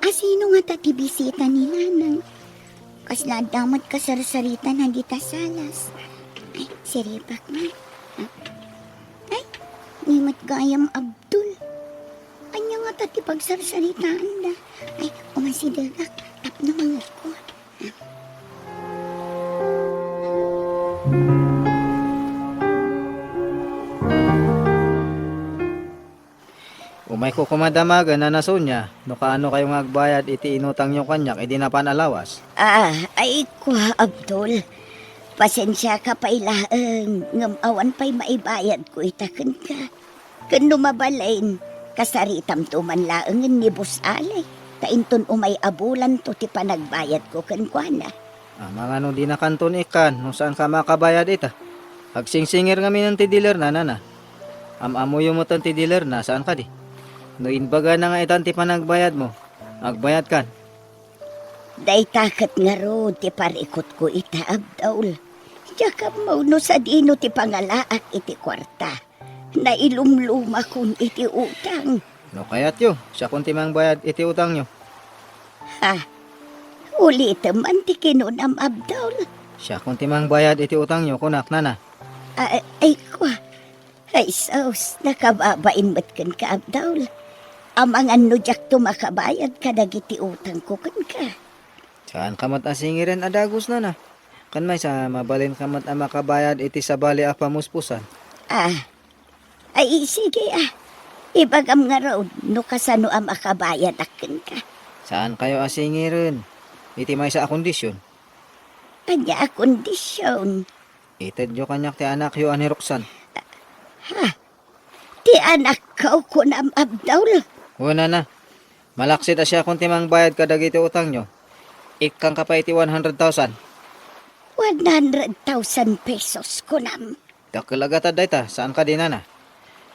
Asino ngata ti bisita ni Nanang? Kasla adda met kasarsaritana dita salas. Ay, siribak nga. Ay, ni met gayam Abdul. Ania ngata ti pagsarsaritaanda? Ay, umansidegak tapno mangegko. Umayko koma damagen, Nana Sonia, no kaano kayo nga agbayad iti inutangyo kaniak idi napan a lawas. Ah, ay, kua, Abdul. Pasensiaka pay laeng, ngem awan pay maibayadko ita kenka. Ken no mabalin, kasaritamto man laengen ni Boss Ali, ta inton umay a bulanto ti panagbayadko kenkuana. Amangan no dinakanton ikkan no saanka a makabayad ita. Agsingsingir ngamin ti dealerna, Nana. Am-ammoyo metten ti dealerna, saan kadi? No imbagana nga itan ti panagbayadmo, agbayadkan. Dayta ket ngarud ti parikutko ita, Abdul. Diak ammo no sadino ti pangalaak iti kuarta. Nailumlumakon iti utang. No kayatyo, siakon ti mangbayad iti utangyo. Ha? Ulitem man ti kinunam, Abdul. Siakon ti mangbayad iti utangyo, kunak, Nana. A-, ay, kua. Ay, sus, nakababain met kenka, Abdul. Amangan no diakto makabayad kadagiti utangko kenka. Saanka met a singiren a dagus, Nana. Ken maysa, mabalinka met a makabayad iti sabali a pamuspusan. Ah. Ay, sige, ah. Ibagam ngarud no kasano a makabayadak kenka. Saankayo a singiren iti maysa a kondisyon. Ania a kondisyon? Itedyo kaniak ti anakyo a ni Roxanne. Ha? Ti anakko, kunam, Abdul? Wen, Nana. Malaksid a siakon ti mangbayad kadagiti utangyo. Ikkangka pay iti one hundred thousand. One hundred thousand pesos, kunam? Dakkel a gatad dayta, saan kadi, Nana?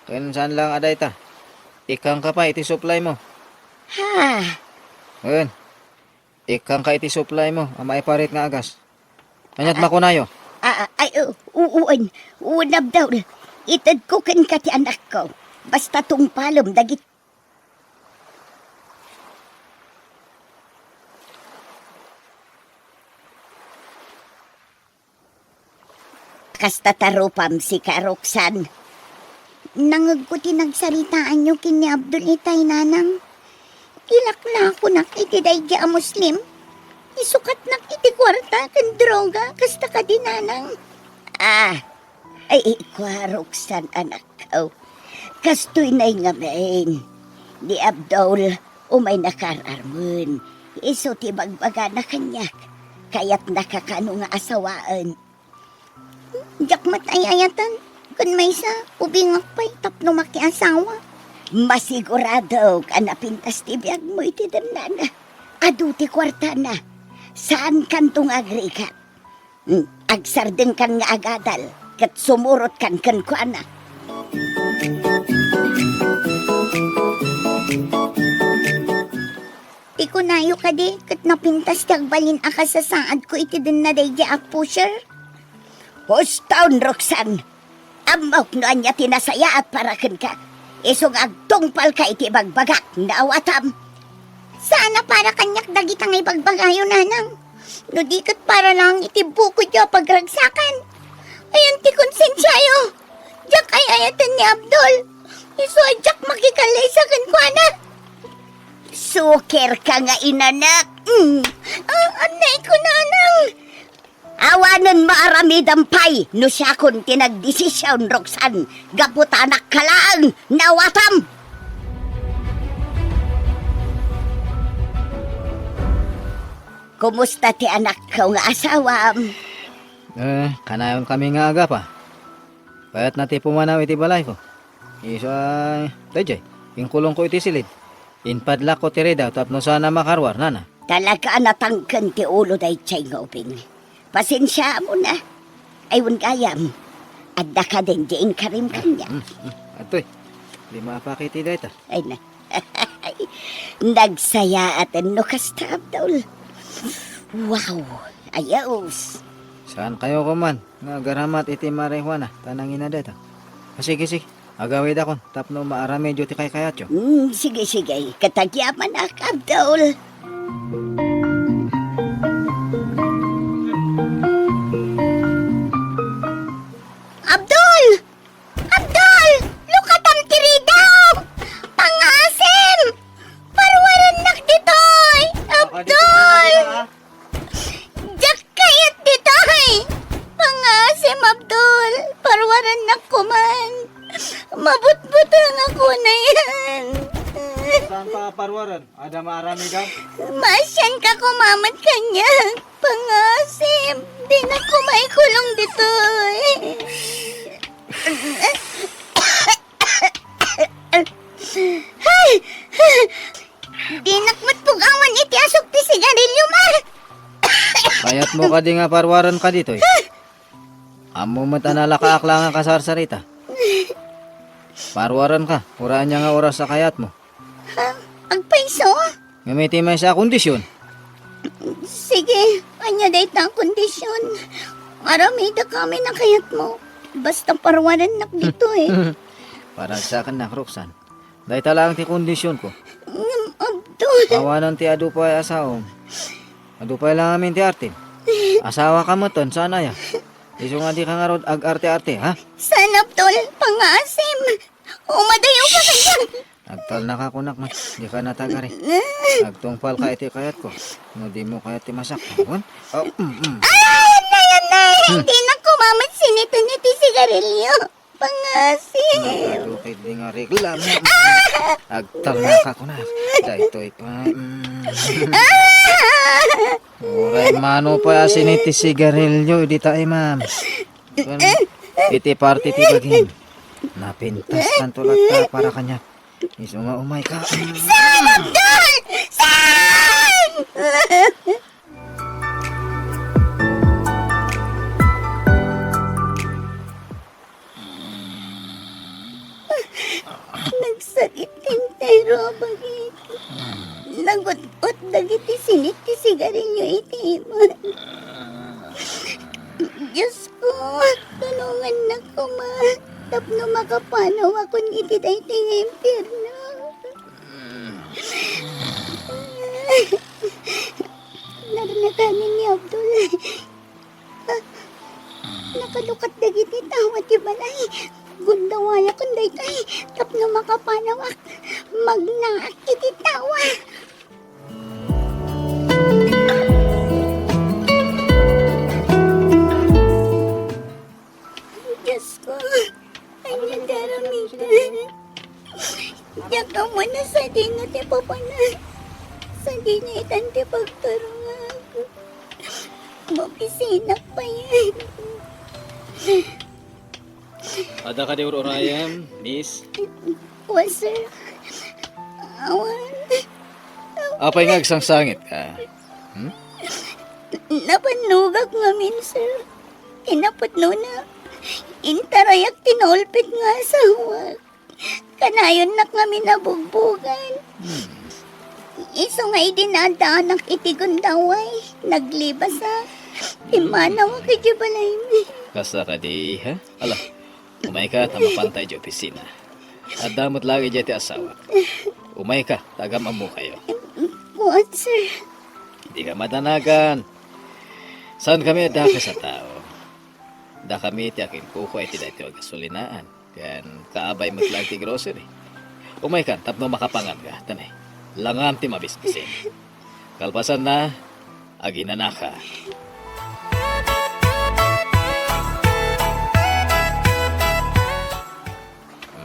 Ken saan lang a dayta. Ikkangka pay iti supply mo. Ha? Wen. Ikkangka iti supply mo a maiparit nga agas. Aniat makunayo? Ah, ah, ay, u-, u-, uen, uen, Abdul. Itedko kenka ti anakko. Basta tungpalem dagiti Kasta ta rupam, sika, Roxanne. Nangegko ti nagsaritaanyo ken ni Abdul itay, Nanang. Ilaklakonak iti daydi a Muslim. Isukatnak iti kuarta ken droga, kasta kadi, Nanang? Ah, ay, kua, Roxanne, anak. Oh, kastoy nay ngamin. Ni Abdul, umay nakar-armen. Isu ti bagbagana kaniak. Kayatna kakano nga asawaen. Diak met ay-ayaten. Ken maysa, ubingak pay tapno makiasawa. Masigurado a napintas ti biagmo iti dennana. Adu ti kuartana. Saankanto nga agrigat. Hmm, agsardengkan nga agadal, ket sumurotkan kenkuana. Ti kunayo kadi, ket napintas ti agbalin a kasasaadko iti denna daydi a pusher? Husto, Roxanne! Ammok no ania ti nasayaat para kenka. Isu nga agtungpalka iti ibagbagak, naawatam. Saan a para kaniak dagita nga ibagbagayo, Nanang. No di ket para lang iti bukod yo a pagragsakan. Ayan ti konsensiayo. Diak ay-ayaten ni Abdul. Isu a diak makikallaysa kenkuana. Suker ka nga inanak. Mm. Ah, anay ko, Nanang. Awanen maaramidam pay no siakon ti nagdesision, Roxanne, gapu ta anakka laeng, naawatam! Kumusta ti anakko nga asawam? Eh, kanayon kami nga agapa. Kayatna ti pumanaw iti balayko. Isu ay, daydiay, inkulongko iti silid. Inpadlakko ti ridaw tapno saan a makaruar, Nana. Talaga a natangken ti ulo daydiay nga ubing. Pasensiaamon a. Ay, wen gayam. Adda kadin di inkarim kaniak. Mm, mm. Adtoy. Di maapaki ti dayta. Ay na. Ay, Nagsayaaten no kasta, Abdul. Wow! Ayos! Saan kayo kuman nga agaramat iti marijuana ta nangina dayta? Ah, sige, sige. Agawidakon tapno maaramidyo ti kaykayatyo. Hmm, sige, sige. Katagyaman ak, Abdul. Abdul! Abdul! Lukatam ti rigaw! Pangasim! Parwarannak ditoy! Abdul! Diak kayat ditoy! Pangasim, Abdul! Parwarannak kuman! Mabutbutang ako na yan! Saan pa parwaran? Ada maaramidam? Maasyan ka kumamat kaniak. Pangasim, dinak ko maikulong ditoy. Ay! Dinak met pugawan iti asuk ti sigarilyo, ma! Kayatmo kadi nga parwaranka ditoy? Ammo met a nalakaak la nga kasarsarita. Parwaranka, uray ania nga oras a kayatmo. Ha? Agpayso? Ngem iti maysa a kondisyon. Sige, ania dayta a kondisyon? Aramidek amin a kayatmo. Basta parwarannak ditoy. Paragsakannak, Roxanne. Dayta laeng ti kondisyonko. Ngem, Abdul. Awanen ti adu pay a saom. Adu pay la ngamin ti artem. Asawaka metten, saan aya? Isu nga dika ngarud ag-arte-arte, ha? Saan, Abdul? Pangasim. Umadayo ka kaniak. Agtalnaka kunak met, dika natagari. Agtungpalka iti kayatko. No dimo kayat ti masaktan, wen? Oh, mm, mm. Ay, ay, ay, ay, ay. Hmm. Dinak kumamat sinitan iti sigarilyo. Pangasim. Nagadu ketdi nga reklamo. Ah! Agtalnaka kunak. Daytoy pa. Mm. Ah! Uray mano pay a sinit ti sigarilyo, idi ta imam. Iti party ti bagim. Napintaskanto latta para kaniak. Isu nga umayka. Saan, Abdul? Saan? Nagsakit ti entero a bagik. Nagut-ot dagiti sinit ti sigarilyo iti imak. Diosko, tulongannak koma tapno makapanawakon iti daytoy nga impierno. Narnakamin ni Abdul. Nakalukat dagiti tawa ti balay. Gundawayakon daytoy tapno makapanawak. Magnaak iti tawa. Diosko, ania ti aramidek? Diak ammo no sadino ti papanak. Sadino itan ti pagturongak. Mabisinak payen. Adda kadi ur-urayem, miss? Wen, sir. Awan. Apay nga agsangsangitka? Hmm? Napannugak ngamin, sir. Kinapudnona, intarayak ti naulpit nga asawak. Kanayonnak ngamin a bugbogan. Hmm. Isu nga idi naaddaanak iti gundaway, naglibasak. Immanawak iti balaymi. Kasta kadi, ha? Ala, umayka ta mapanta iti opisina. Adda met laeng idiay ti asawak. Umayka, ta agam-ammokayo. Kuan, sir. Dika madanagan. Saankami a dakes a tao. Dakami ti akinkukua iti daytoy a gasolinaan. Ken kaabay met laeng ti grocery. Umaykan tapno makapanganka, ta ne, langam ti mabisbisin. Kalpasanna, aginanaka.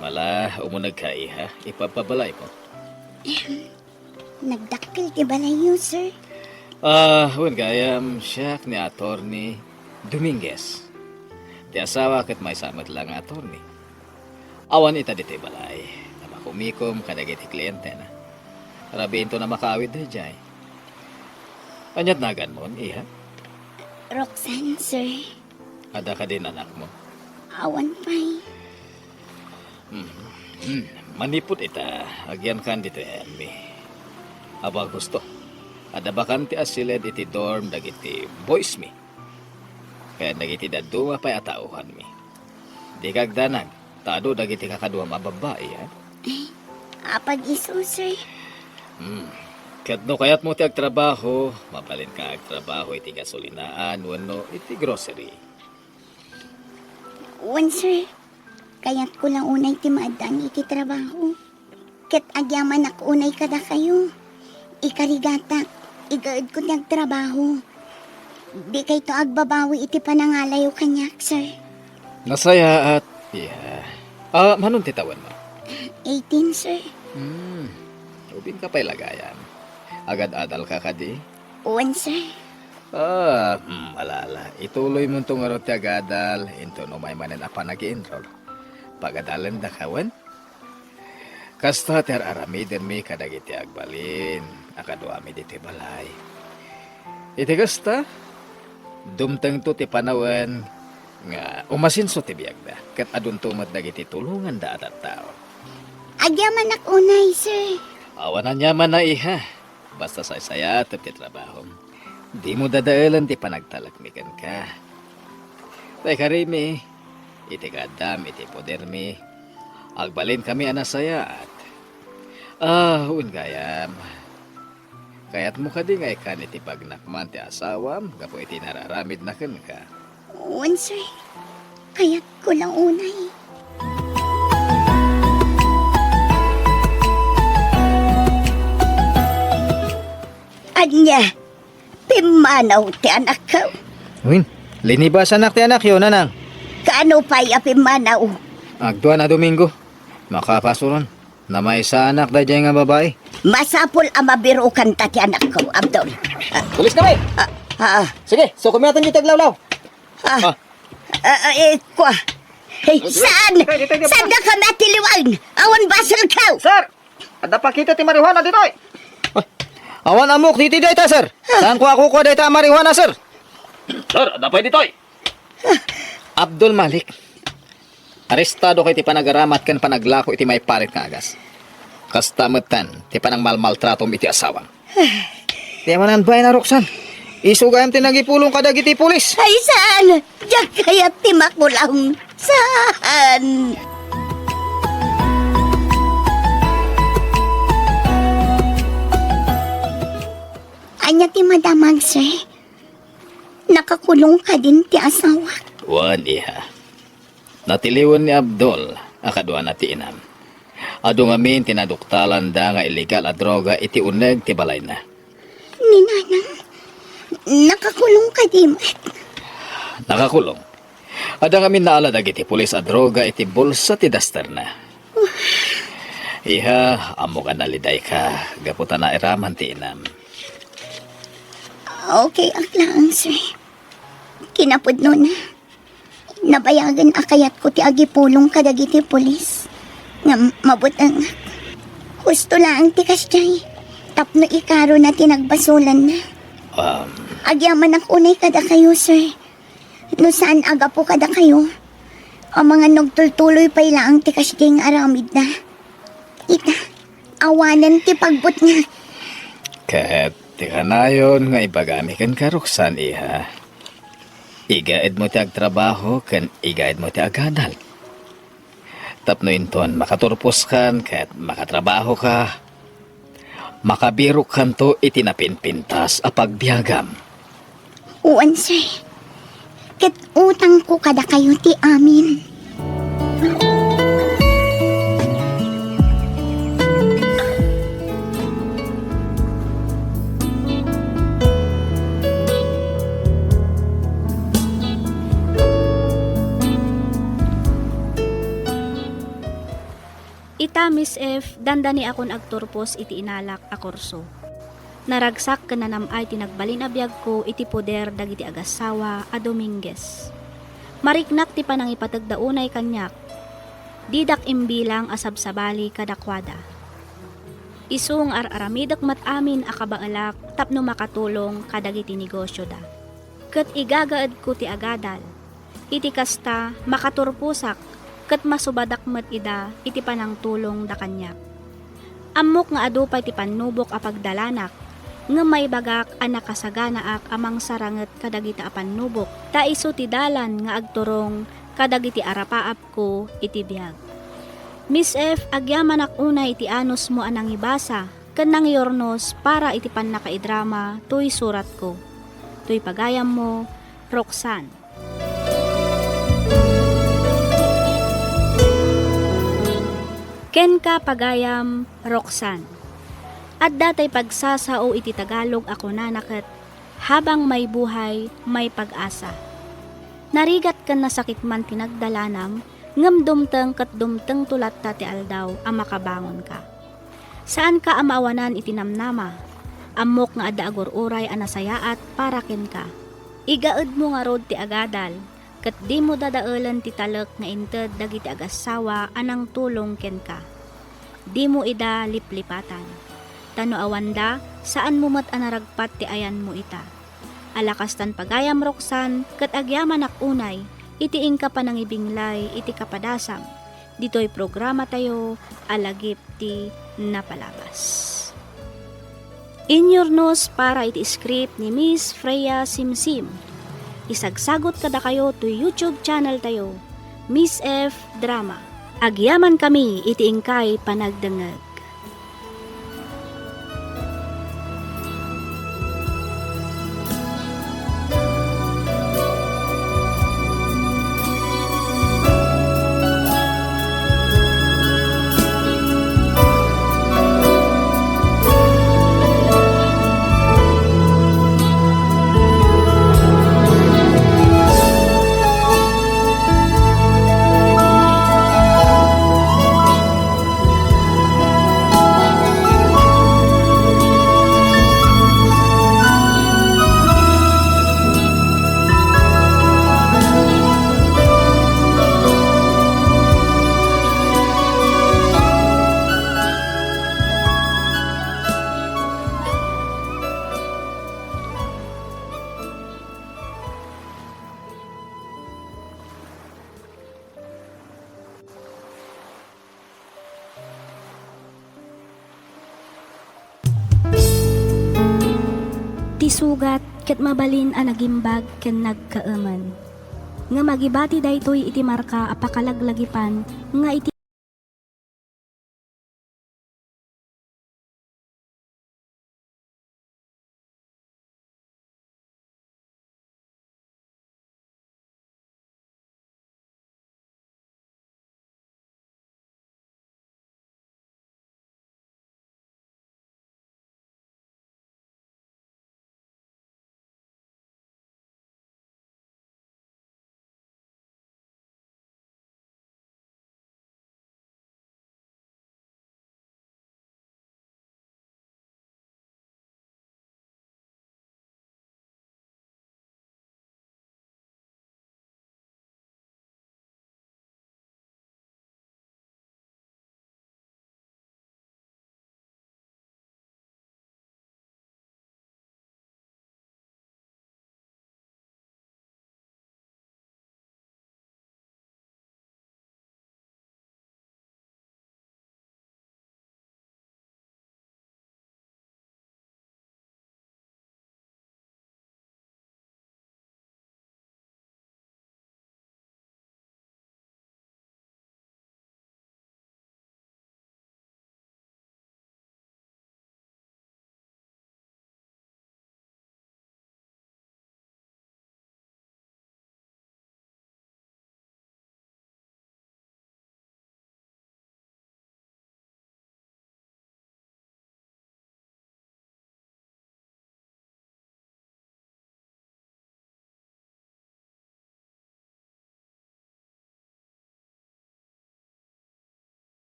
Mala, umunegka, iha. Ipabpabalaymo. Nagdakkel ti balayyo, sir. Ah, wen gayam, siak ni Attorney Dominguez. Ti asawa ket maysa met la nga attorney. Awan ita ditoy balay, ta makumikom kadagiti klientena. Rabiinto a makaawid daydiay. Ania ti naganmon, iha? Roxanne, sir. Adda kadi anakmo? Awan pay. Hmm. Hmm, manipud ita, agyankan ditoy ayanmi. Awan husto, adda bakante a siled iti dorm dagiti boysmi ken dagiti dadduma pay a taoanmi. Dika agdanag, ta adu dagiti kakaduam a babbai, ha? Apag isu, sir? Hmm. Ket no kayatmo ti agtrabaho, mabalinka agtrabaho iti gasolinaan wenno iti grocery. Wen, sir. Kayatko la unay ti maaddaan iti trabaho. Ket agyamanak unay kadakayo. Ikarigatak, igaedko ti agtrabaho. Dikayto agbabawi iti panangalayo kaniak, sir. Nasayaat, iha. Ah, manon ti tawenmo? Eighteen, sir. Hmm. Ubingka pay la gayam. Agad-adalka kadi? Wen, sir. Ah, hmm, ala, ala. Ituloymonto ngarud ti agadal, inton umay manen a panag-enroll. Pagadalendaka, wen? Kasta ti ar-aramidenmi kadagiti agbalin a kaduami ditoy balay. Iti kasta, dumtengto ti panawen nga umasenso ti biagda, ket adunto met dagiti tulonganda a tattao. Agyamanak unay, sir. Awan aniamanna, iha. Basta saysayaatem ti trabahom. Dimo dadaelen ti panagtalekmi kenka. Tay karimi, iti kaaddam iti podermi, agbalinkami a nasayaat. Ah, wen gayam. Kayatmo kadi nga ikkan iti bagnakman ti asawam gapu iti nararamidna kenka? Wen, sir. Kayatko la unay. Ania, pimmanaw ti anakko? Wen, linibasanak ti anakyo, nanang. Kaano pay a pimmanaw? Agduan a Domingo. Makapasuron. Namaysaanak daydiay nga babai. Masapul a mabirokanta ti anakko, Abdul. Ah, Pulis kami! Ah, ah, ah. Sige, sukomiatanyo ti aglawlaw. Ah. Ah. Ah, ah, eh, kwa. Hey, saan? Ditoy, ditoy, ditoy. Saan da kami atiliwan? Awan baselkaw. Sir, adda pakito ti marijuana ditoy. Ay, awan ammok ditoy dayta, sir. Ah. Saan ko ako kua dayta a marijuana, sir? Sir, adda pay ditoy. Abdul Malik, arestado ka iti panagaramat ken panaglako iti maiparit nga agas. Kasta metten ti panangmalmaltratom iti asawam. Ti amangan bain a Roxanne, isu gayam ti nangipulong kadagiti pulis. Ay, saan? Diak kayat ti makulong. Saan? Ania ti madamag, sir? Nakakulong kadin ti asawak? Wen, iha. Natiliwen ni Abdul a kaduana ti inam. Adu ngamin ti naduktalanda nga illegal a droga iti uneg ti balayna. Ni Nanang, nakakulong kadi met? Nakakulong. Adda ngamin naala dagiti pulis a droga iti bulsa ti dasterna. Iha, ammok a nalidayka gapu ta nairaman ti inam. Okay ak laeng, sir. Kinapudnona, nabayagen a kayatko ti agipulong kadagiti pulis. Ngem mabutengak. Husto laeng ti kasdiay tapno ikarona ti nagbasolanna. Um. Agyamanak unay kadakayo, sir. No saan a gapu kadakayo, amangan no agtultuloy pay laeng ti kasdiay nga aramidna. Ita, awanen ti pagbutngak. Ket ti kanayon nga ibagami kenka, Roxanne, iha, igaedmo ti agtrabaho ken igaedmo ti agadal. Tapno inton makaturposkan ket makatrabahoka, makabirokkanto iti napinpintas a pagbiagam. Wen, sir. Ket utangko kadakayo ti amin. Ita, Miss F, dandaniakon agturpos iti inalak a kurso. Naragsak ken nanam-ay ti nagbalin a biagko iti poder dagiti agassawa a Dominguez. Mariknak ti panangipategda unay kaniak. Didak imbilang a sabsabali kadakuada. Isu nga ar-aramidek met amin a kabaelak tapno makatulong kadagiti negosyoda. Ket igagaedko ti agadal. Iti kasta, makaturposak ket masubadak met ida iti panangtulongda kaniak. Ammok nga adu pay ti pannubok a pagdalanak, ngem maibagak a nakasaganaak a mangsaranget kadagita a pannubok, ta isu ti dalan nga agturong kadagiti arapaapko iti biag. Miss F, agyamanak unay iti anusmo a nangibasa ken nangiurnos para iti pannakaidrama toy suratko. Toy pagayammo, Roxanne. Kenka, pagayam, Roxanne. Adda tay pagsasao iti Tagalog a kunana ket, "Habang may buhay, may pag-asa." Narigat ken nasakit man ti nagdalanam, ngem dumteng ket dumtengto latta ti aldaw a makabangonka. Saanka a maawanan iti namnama. Ammok nga adda agur-uray a nasayaat para kenka. Igaedmo ngarud ti agadal, ket dimo dadaelen ti talek nga inted dagiti agassawa a nangtulong kenka. Dimo ida liplipatan. Ta no awanda, saanmo met a naragpat ti ayanmo ita. Ala kastan pagayam, Roxanne, ket agyamanak unay iti inka panangibinglay iti kapadasam ditoy programatayo a Lagip ti Napalabas. Inyurnos para iti script ni Miss Freya Simsim. Isagsagut kadakayo toy YouTube channel tayo, Miss F Drama. Agyamankami iti inkay panagdengngeg. Ti sugat ket mabalin a nagimbag ken nagkaemen. Ngem agibati daytoy iti marka a pakalaglagipan nga iti